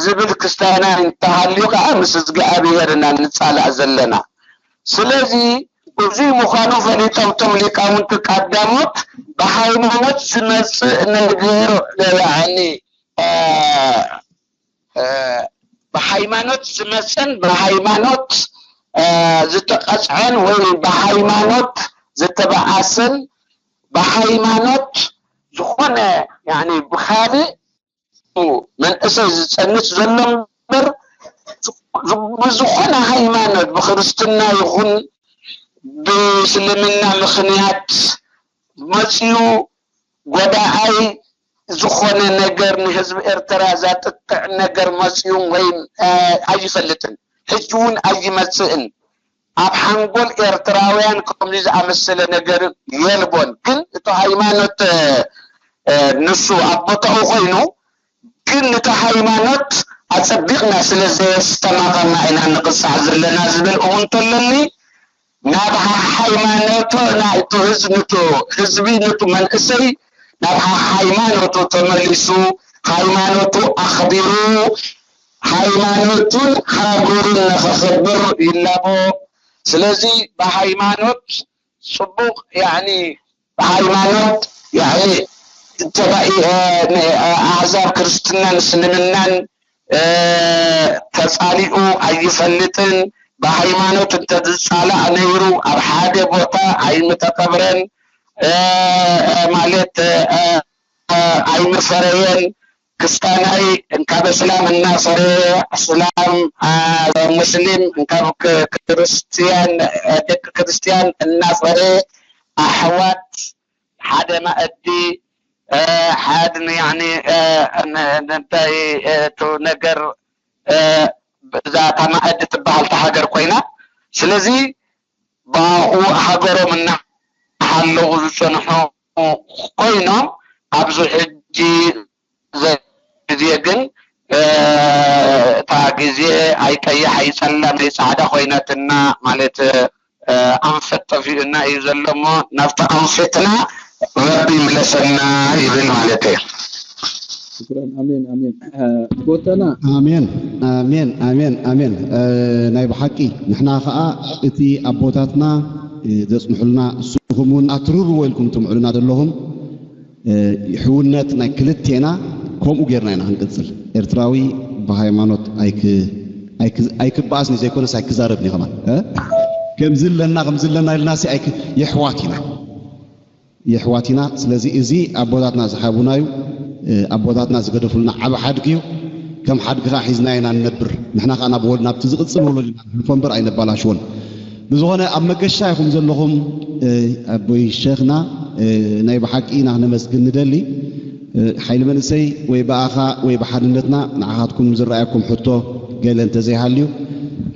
ዝብል ክስታና እንተሃልዩ ከዓ ምስ እግዚኣብሔር ኢና ንፃላእ ዘለና። ስለዚ እዙይ ምዃኑ ፈሊጦም እቶም ሊቃውንቲ ቀዳሞት ብሃይማኖት ዝመፅእ ነገር ያኒ ብሃይማኖት ዝመፀን ብሃይማኖት ዝተቐፅዐን ወይ ብሃይማኖት ዝተበኣሰን ብሃይማኖት ዝኾነ ብኻልእ መንእሰይ ዝፀንት ዘሎ እምበር ብዝኾነ ሃይማኖት ብክርስትና ይኹን ብእስልምና ምኽንያት መፅዩ ጎዳኣይ ዝኾነ ነገር ንህዝቢ ኤርትራ ዘጥቅዕ ነገር መፅዩ ወይ ኣይፈልጥን፣ ሕጂ እውን ኣይመፅእን። ኣብ ሓንጎል ኤርትራውያን ከምዚ ዝኣመሰለ ነገር የልቦን። ግን እቲ ሃይማኖት ንሱ ኣብ ቦታኡ ኮይኑ ግን ነቲ ሃይማኖት ኣጸቢቕና ስለ ዘየስተማቐርና ኢና ንቕጻዕ ዘለና ዝብል እሙንቶ ኣለኒ። ናብ ሃይማኖቱ ናይቲ ህዝብ ንቱ ህዝቢ ንቱ መንእሰይ ናብ ሃይማኖቱ ተመሊሱ ሃይማኖቱ ኣኽቢሩ ሃይማኖቱን ሃገሩን ንኸኽብር ይላቦ። ስለዚ ብሃይማኖት ጽቡቕ ያኒ ብሃይማኖት ያኒ ተባኢ ኣህዛብ ክርስትናን እስልምናን ተፃሊኡ ኣይፈልጥን። ብሃይማኖት እንተዝፃላእ ነይሩ ኣብ ሓደ ቦታ ኣይምተቀብረን ማለት ኣይምፈረየን። ክስታናይ እንካብ እስላም እናፈረየ እስላም ሙስሊም እንካብ ክርስትያን ደቂ ክርስትያን እናፈረየ ኣሕዋት ሓደ መኣዲ ሓድ ያኒ እንታይ እቲ ነገር እዛ እታ መኣዲ ትበሃል እታ ሃገር ኮይና ስለዚ ብኣኡ ሃገሮም እናሃለዉ ዝፀንሑ ኮይኖም ኣብዚ ሕጂ ግዜ ግን እታ ግዜ ኣይቀይሕ ኣይፀላም ናይ ፃዕዳ ኮይናትና ማለት ኣንፈት ጠፊኡና እዩ ዘሎ እሞ ናብቲ ኣንፈትና ረቢ ይምለሰና ይብል ማለት እዩ። ሽክራን ኣሜን ኣሜን ጎተና ኣሜን ኣሜን ኣሜን ኣሜን ናይ ብሓቂ ንሕና ከዓ እቲ ኣቦታትና ዘፅንሑልና ንስኹም እውን ኣትርርዎ ኢልኩም ትምዕዱና ዘለኹም ሕውነት ናይ ክልቴና ከምኡ ጌርና ኢና ክንቅፅል። ኤርትራዊ ብሃይማኖት ኣይክበኣስን እዩ ዘይኮነስ ኣይክዛረብን እዩ ከማን ከምዚ ኣለና ከምዚ ኣለና ኢልናሲ የሕዋት ኢና የሕዋት ኢና። ስለዚ እዚ ኣቦታትና ዝሃቡና እዩ። ኣቦታትና ዝገደፉልና ዓቢ ሓድጊ እዩ። ከም ሓድጊ ከዓ ሒዝና ኢና ንነብር። ንሕና ከዓ ናብ ወል ናብቲ ዝቕፅል ወለድ ኢና ንሕልፎ እምበር ኣይነባላሽዎን። ብዝኾነ ኣብ መገሻ ኢኹም ዘለኹም ኣቦይ ሸኽና ናይ ብሓቂ ኢና ክነመስግን ንደሊ። ሓይሊ መንእሰይ ወይ ብኣኻ ወይ ብሓድነትና ንዓኻትኩም ዝረኣየኩም ሕቶ ገለ እንተዘይሃልዩ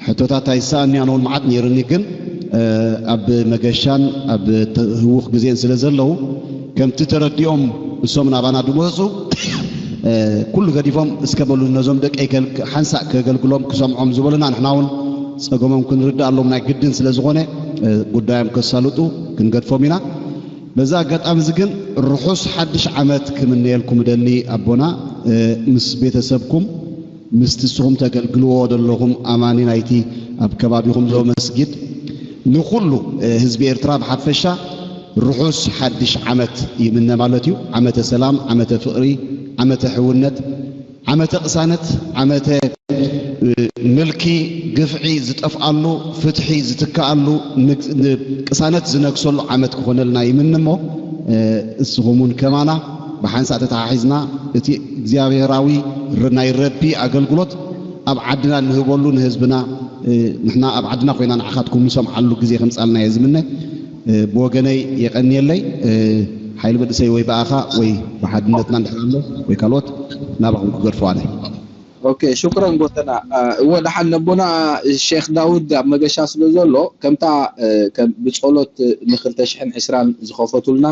ሕቶታት ኣይሰኣን እያ ነውን መዓት ነይርኒ ግን ኣብ መገሻን ኣብ ህውኽ ግዜን ስለ ዘለዉ ከምቲ ተረዲኦም እሶም ናባና ድመፁ ኩሉ ገዲፎም እስከ በሉ ነዞም ደቀይ ሓንሳእ ከገልግሎም ክሰምዖም ዝበሉና ንሕና እውን ፀገሞም ክንርድኣሎም ናይ ግድን ስለ ዝኾነ ጉዳዮም ከሳልጡ ክንገድፎም ኢና። በዚ ኣጋጣሚ እዚ ግን ርሑስ ሓድሽ ዓመት ክምነየልኩም እደሊ ኣቦና ምስ ቤተሰብኩም ምስቲ ንስኹም ተገልግልዎ ዘለኹም ኣማኒ ናይቲ ኣብ ከባቢኹም ዘሎ መስጊድ ንኹሉ ህዝቢ ኤርትራ ብሓፈሻ ርሑስ ሓድሽ ዓመት ይምነ ማለት እዩ። ዓመተ ሰላም፣ ዓመተ ፍቕሪ፣ ዓመተ ሕውነት፣ ዓመተ ቅሳነት፣ ዓመተ ምልኪ፣ ግፍዒ ዝጠፍኣሉ፣ ፍትሒ ዝትከኣሉ፣ ቅሳነት ዝነግሰሉ ዓመት ክኾነልና ይምነ እሞ እስኹም እውን ከማና ብሓንሳእ ተተሓሒዝና እቲ እግዚኣብሄራዊ ናይ ረቢ ኣገልግሎት ኣብ ዓድና ንህበሉ ንህዝብና ንሕና ኣብ ዓድና ኮይና ንዓኻትኩም ንሰምዓሉ ግዜ ከምፃልና እየ ዝምነ። ብወገነይ የቀንየለይ። ሓይሊ መንእሰይ ወይ ብኣኻ ወይ ብሓድነትና እንድሕር ኣሎ ወይ ካልኦት ናባኹም ክገድፎ ኣነ። ኦኬ ሽኩረን ጎተና። እወ ደሓን ነቦና ሼክ ዳውድ ኣብ መገሻ ስለ ዘሎ ከምታ ብፀሎት ንክልተ ሽሕን ዕስራን ዝኸፈቱልና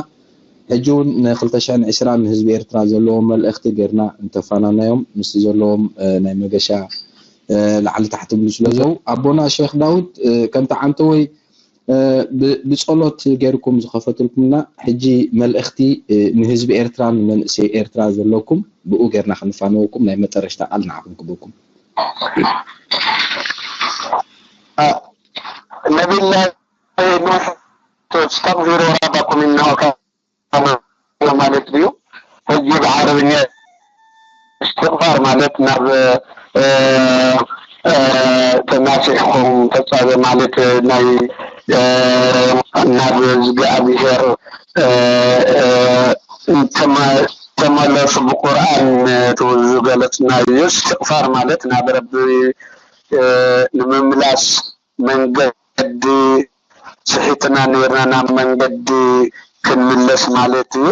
ሕጂ እውን ንክልተ ሽሕን ዕስራን ንህዝቢ ኤርትራ ዘለዎም መልእኽቲ ጌርና እንተፋናናዮም ምስቲ ዘለዎም ናይ መገሻ ላዕሊ ታሕቲ ብሉ ስለ ዘው ኣቦና ሼክ ዳውድ ከምቲ ዓንተወይ ብፀሎት ጌርኩም ዝኸፈትልኩምና ሕጂ መልእኽቲ ንህዝቢ ኤርትራ ንመንእሰይ ኤርትራ ዘለኩም ብኡ ጌርና ክንፋነወኩም ናይ መጠረሽታ ቃል ንዓኹም ክበኩም ነቢላ ኑሕ ተስተግፊሩ ረባኩም ኢነሁ ካነ ማለት ድዩ? ሕጂ ብዓረብኛ እስትቕፋር ማለት ናብ ተናሲሕኩም ተጻበ ማለት ናይ ናብ እግዚኣብሔር ተመለሱ ብቁርኣን ዝገለጽናዮ እስትቕፋር ማለት ናብ ረቢ ንምምላስ መንገዲ ስሒትና ነይርና ናብ መንገዲ ክንምለስ ማለት እዩ።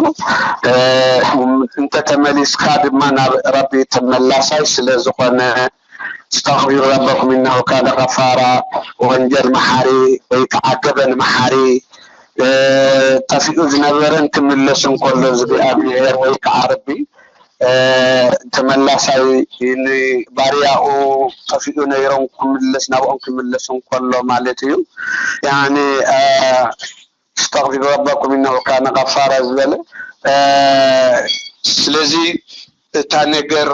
እንተተመሊስካ ድማ ናብ ረቢ ተመላሳይ ስለ ዝኾነ፣ استغفروا ربكم إنه كان غفارا، ወንጀል መሓሪ ወይ ከዓ ገበን መሓሪ፣ ጠፊኡ ዝነበረን ክምለስ እንከሎ እግዚኣብሔር ወይ ከዓ ረቢ ተመላሳይ ንባርያኡ ጠፊኡ ነይሮም ክምለስ ናብኦም ክምለስ እንከሎ ማለት እዩ። ያኒ استغفروا ربكم إنه كان غفارا ዝበለ ስለዚ እታ ነገር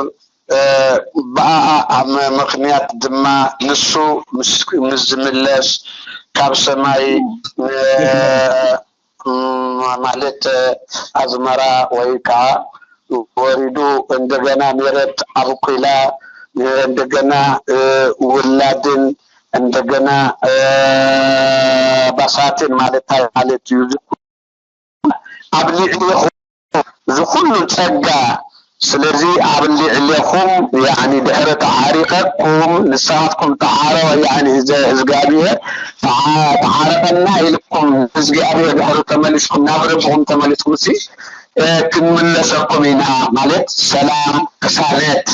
ብኣኣ ምኽንያት ድማ ንሱ ምስ ዝምለስ ካብ ሰማይ ማለት ኣዝመራ ወይ ከዓ ወሪዱ እንደገና ሜረት ኣብቁላ እንደገና ውላድን እንደገና ባሳትን ማለት ማለት እዩ። ኣብ ልዕሊኹም እዚ ኩሉ ጸጋ ስለዚ ኣብ ልዕሌኹም ያኒ ድሕሪ ተዓሪቐኩም ንስኻትኩም ተዓረወ ያኒ እዚ እግዚኣብሔር ተዓረቐና ኢልኩም እግዚኣብሔር ድሕሪ ተመሊስኩም ናብ ረብኹም ተመሊስኩም ሲ ክንምለሰኩም ኢና ማለት ሰላም ቅሳነት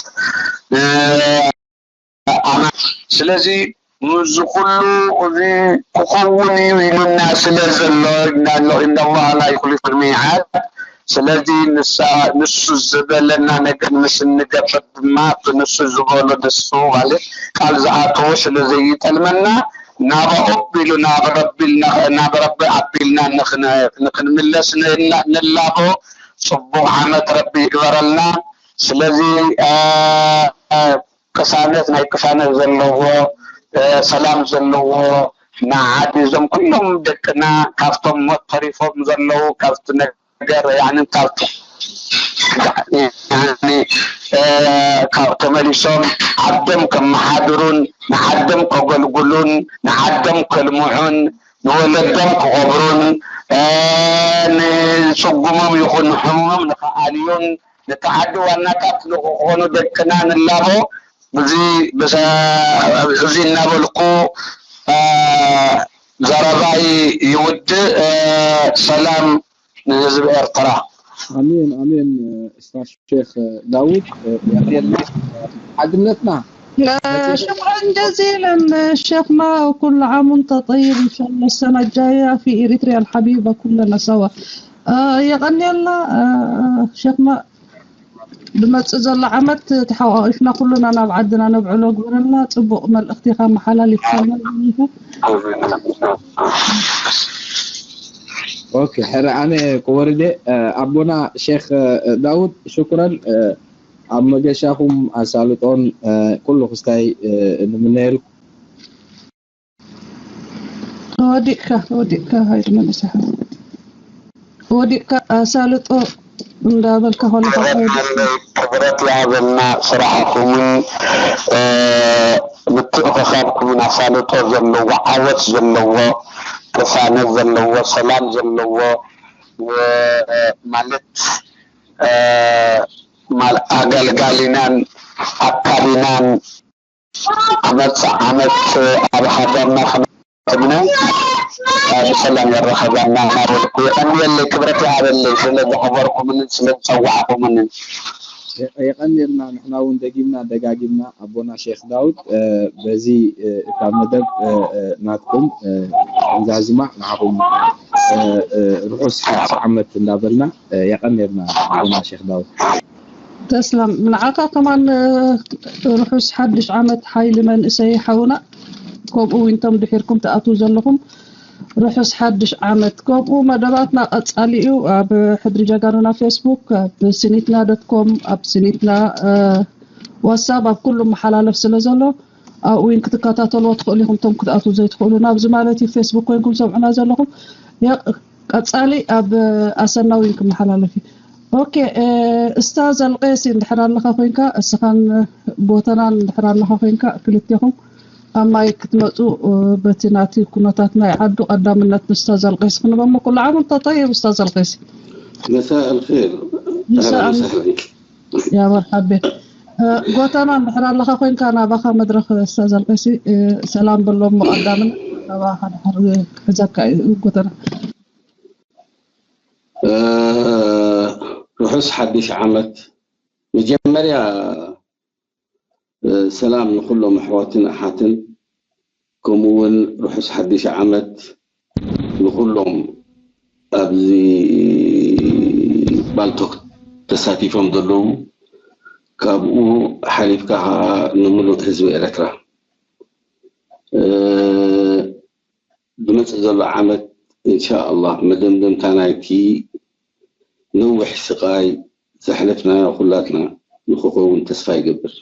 ኣማ ስለዚ ምስዚ ኩሉ እዚ ክኸውን እዩ ኢሉና ስለ ዘሎ ኢናሎ ኢነላህ ላ ዩኽሊፉ ልሚዓድ። ስለዚ ንሱ ዝበለና ነገር ምስ እንገብር ድማ ብንሱ ዝበሎ ንሱ ማለት ቃል ዝኣተዎ ስለ ዘይጠልመና ናብ ኣቢሉ ናብ ረቢ ኣቢልና ንክንምለስ ንላቦ። ፅቡቅ ዓመት ረቢ ይግበረልና። ስለዚ ቅሳነት ናይ ቅሳነት ዘለዎ ሰላም ዘለዎ ንዓዲ እዞም ኩሎም ደቅና ካብቶም ሞት ተሪፎም ዘለዉ ካብቲ ነገር ያንን ካብቲ ተመሊሶም ዓዶም ከመሓድሩን ንዓዶም ከገልግሉን ንዓዶም ከልምዑን ንወለዶም ክቐብሩን ንፅጉሞም ይኹን ንሕሙሞም ንክኣልዩን ነቲ ዓዲ ዋናታት ንክኾኑ ደቅና ንላቦ። እዚ እዚ እናበልኩ ዘረባይ ይውድእ። ሰላም ንህዝቢ ኤርትራ። ኣሜን ኣሜን። እስታ ሼክ ዳውድ ያርየልና ሓድነትና شكرا جزيلا شيخنا، وكل عام وانت طيب، ان شاء الله السنه الجايه في اريتريا الحبيبه كلنا سوا. የቐንየልና ሸክማ። ዝመፅእ ዘሎ ዓመት ተሓቋቒፍና ኩልና ናብ ዓድና ነብዕሎ ግበረልና። ፅቡቕ መልእኽቲ ኢኻ መሓላሊፍካልና ዘለኻ። ኦኬ ሕረ ኣነ ክወርደ ኣቦና ሼክ ዳውድ ሽኩረን ኣብ መገሻኹም ኣሳልጦን ኩሉ ክስታይ ንምነየልኩም። ወዲቅካ ወዲቅካ ሃይድ መለሰ ወዲቅካ ኣሳልጦ እንዳበልካ ከለካ ክብረት ይሃበልና ስራሕኹምን ምትእኽኻብኩምን ኣሳልጦ ዘለዎ ዓወት ዘለዎ ቅሳነት ዘለዎ ሰላም ዘለዎ ማለት ኣገልጋሊናን ኣካቢናን ዓመት ዓመት ኣብ ሃገርና ከነጥምነ ብሰላም የራኸበና እናበልኩ የቐንየለይ፣ ክብረት ይሃበለይ ስለ ዘኽበርኩምንን ስለ ዝፀዋዕኩምንን። የቐንየልና ንሕና እውን ደጊምና ደጋጊምና ኣቦና ሼክ ዳውድ በዚ እታ መደብ ናትኩም እንዛዝማ ንዓኹም ርሑስ ሓድሽ ዓመት እንዳበልና የቐንየልና ኣቦና ሼክ ዳውድ። ተስላም ንዓካ ከማን ርሑስ ሓድሽ ዓመት ሓይሊ መንእሰይ ሓውና ከምኡ እውን ቶም ድሒርኩም ትኣትዉ ዘለኹም ርሑስ ሓድሽ ዓመት። ከምኡ መደባትና ቀጻሊ እዩ። ኣብ ሕድሪ ጀጋኑና ፌስቡክ፣ ኣብ ሲኒትና ዶት ኮም፣ ኣብ ሲኒትና ዋትሳፕ ኣብ ኩሉ መሓላለፍ ስለ ዘሎ ኣብኡ እውን ክትከታተልዎ ትኽእሉ ኢኹም። እቶም ክትኣትዉ ዘይትኽእሉ ናብዚ ማለት እዩ ፌስቡክ ኮይንኩም ሰምዑና ዘለኹም ቀጻሊ ኣብ ኣሰና እውን ክመሓላለፍ እዩ። ኦኬ እስታዝ ኣልቄሲ እንድሕር ኣለኻ ኮይንካ እስኻን ጎተናን እንድሕር ኣለኻ ኮይንካ ክልቴኹም ኣብ ማይክ ክትመፁ በቲ ናቲ ኩነታት ናይ ዓዱ ቀዳምነት ንስታዝ ኣልቄሲ ክንበሞ ኩሉ ዓም እንተ ጠይብ ስታዝ ኣልቄሲ مساء الخير مساء أهلا وسهلا يا مرحبا ጎተና እንድሕር ኣለኻ ኮይንካ ናባኻ መድረኽ ስታዝ ኣልቄሲ ሰላም በሎም ቀዳምን ናባኻ ድሕር ክሕዘካ እዩ ጎተና ርሑስ ሓድሽ ዓመት። መጀመርያ ሰላም ንኹሎም ኣሕዋትን ኣሓትን፣ ከምኡ እውን ርሑስ ሓድሽ ዓመት ንኹሎም ኣብዚ ባልቶክ ተሳቲፎም ዘለዉ፣ ካብኡ ሓሊፍካ ከዓ ንምሉእ ህዝቢ ኤረትራ። ዝመጽእ ዘሎ ዓመት እንሻኣላህ መደምደምታ ናይቲ ነዊሕ ስቓይ ዘሕለፍናዮ ኩላትና ንክኸውን ተስፋ ይገብር።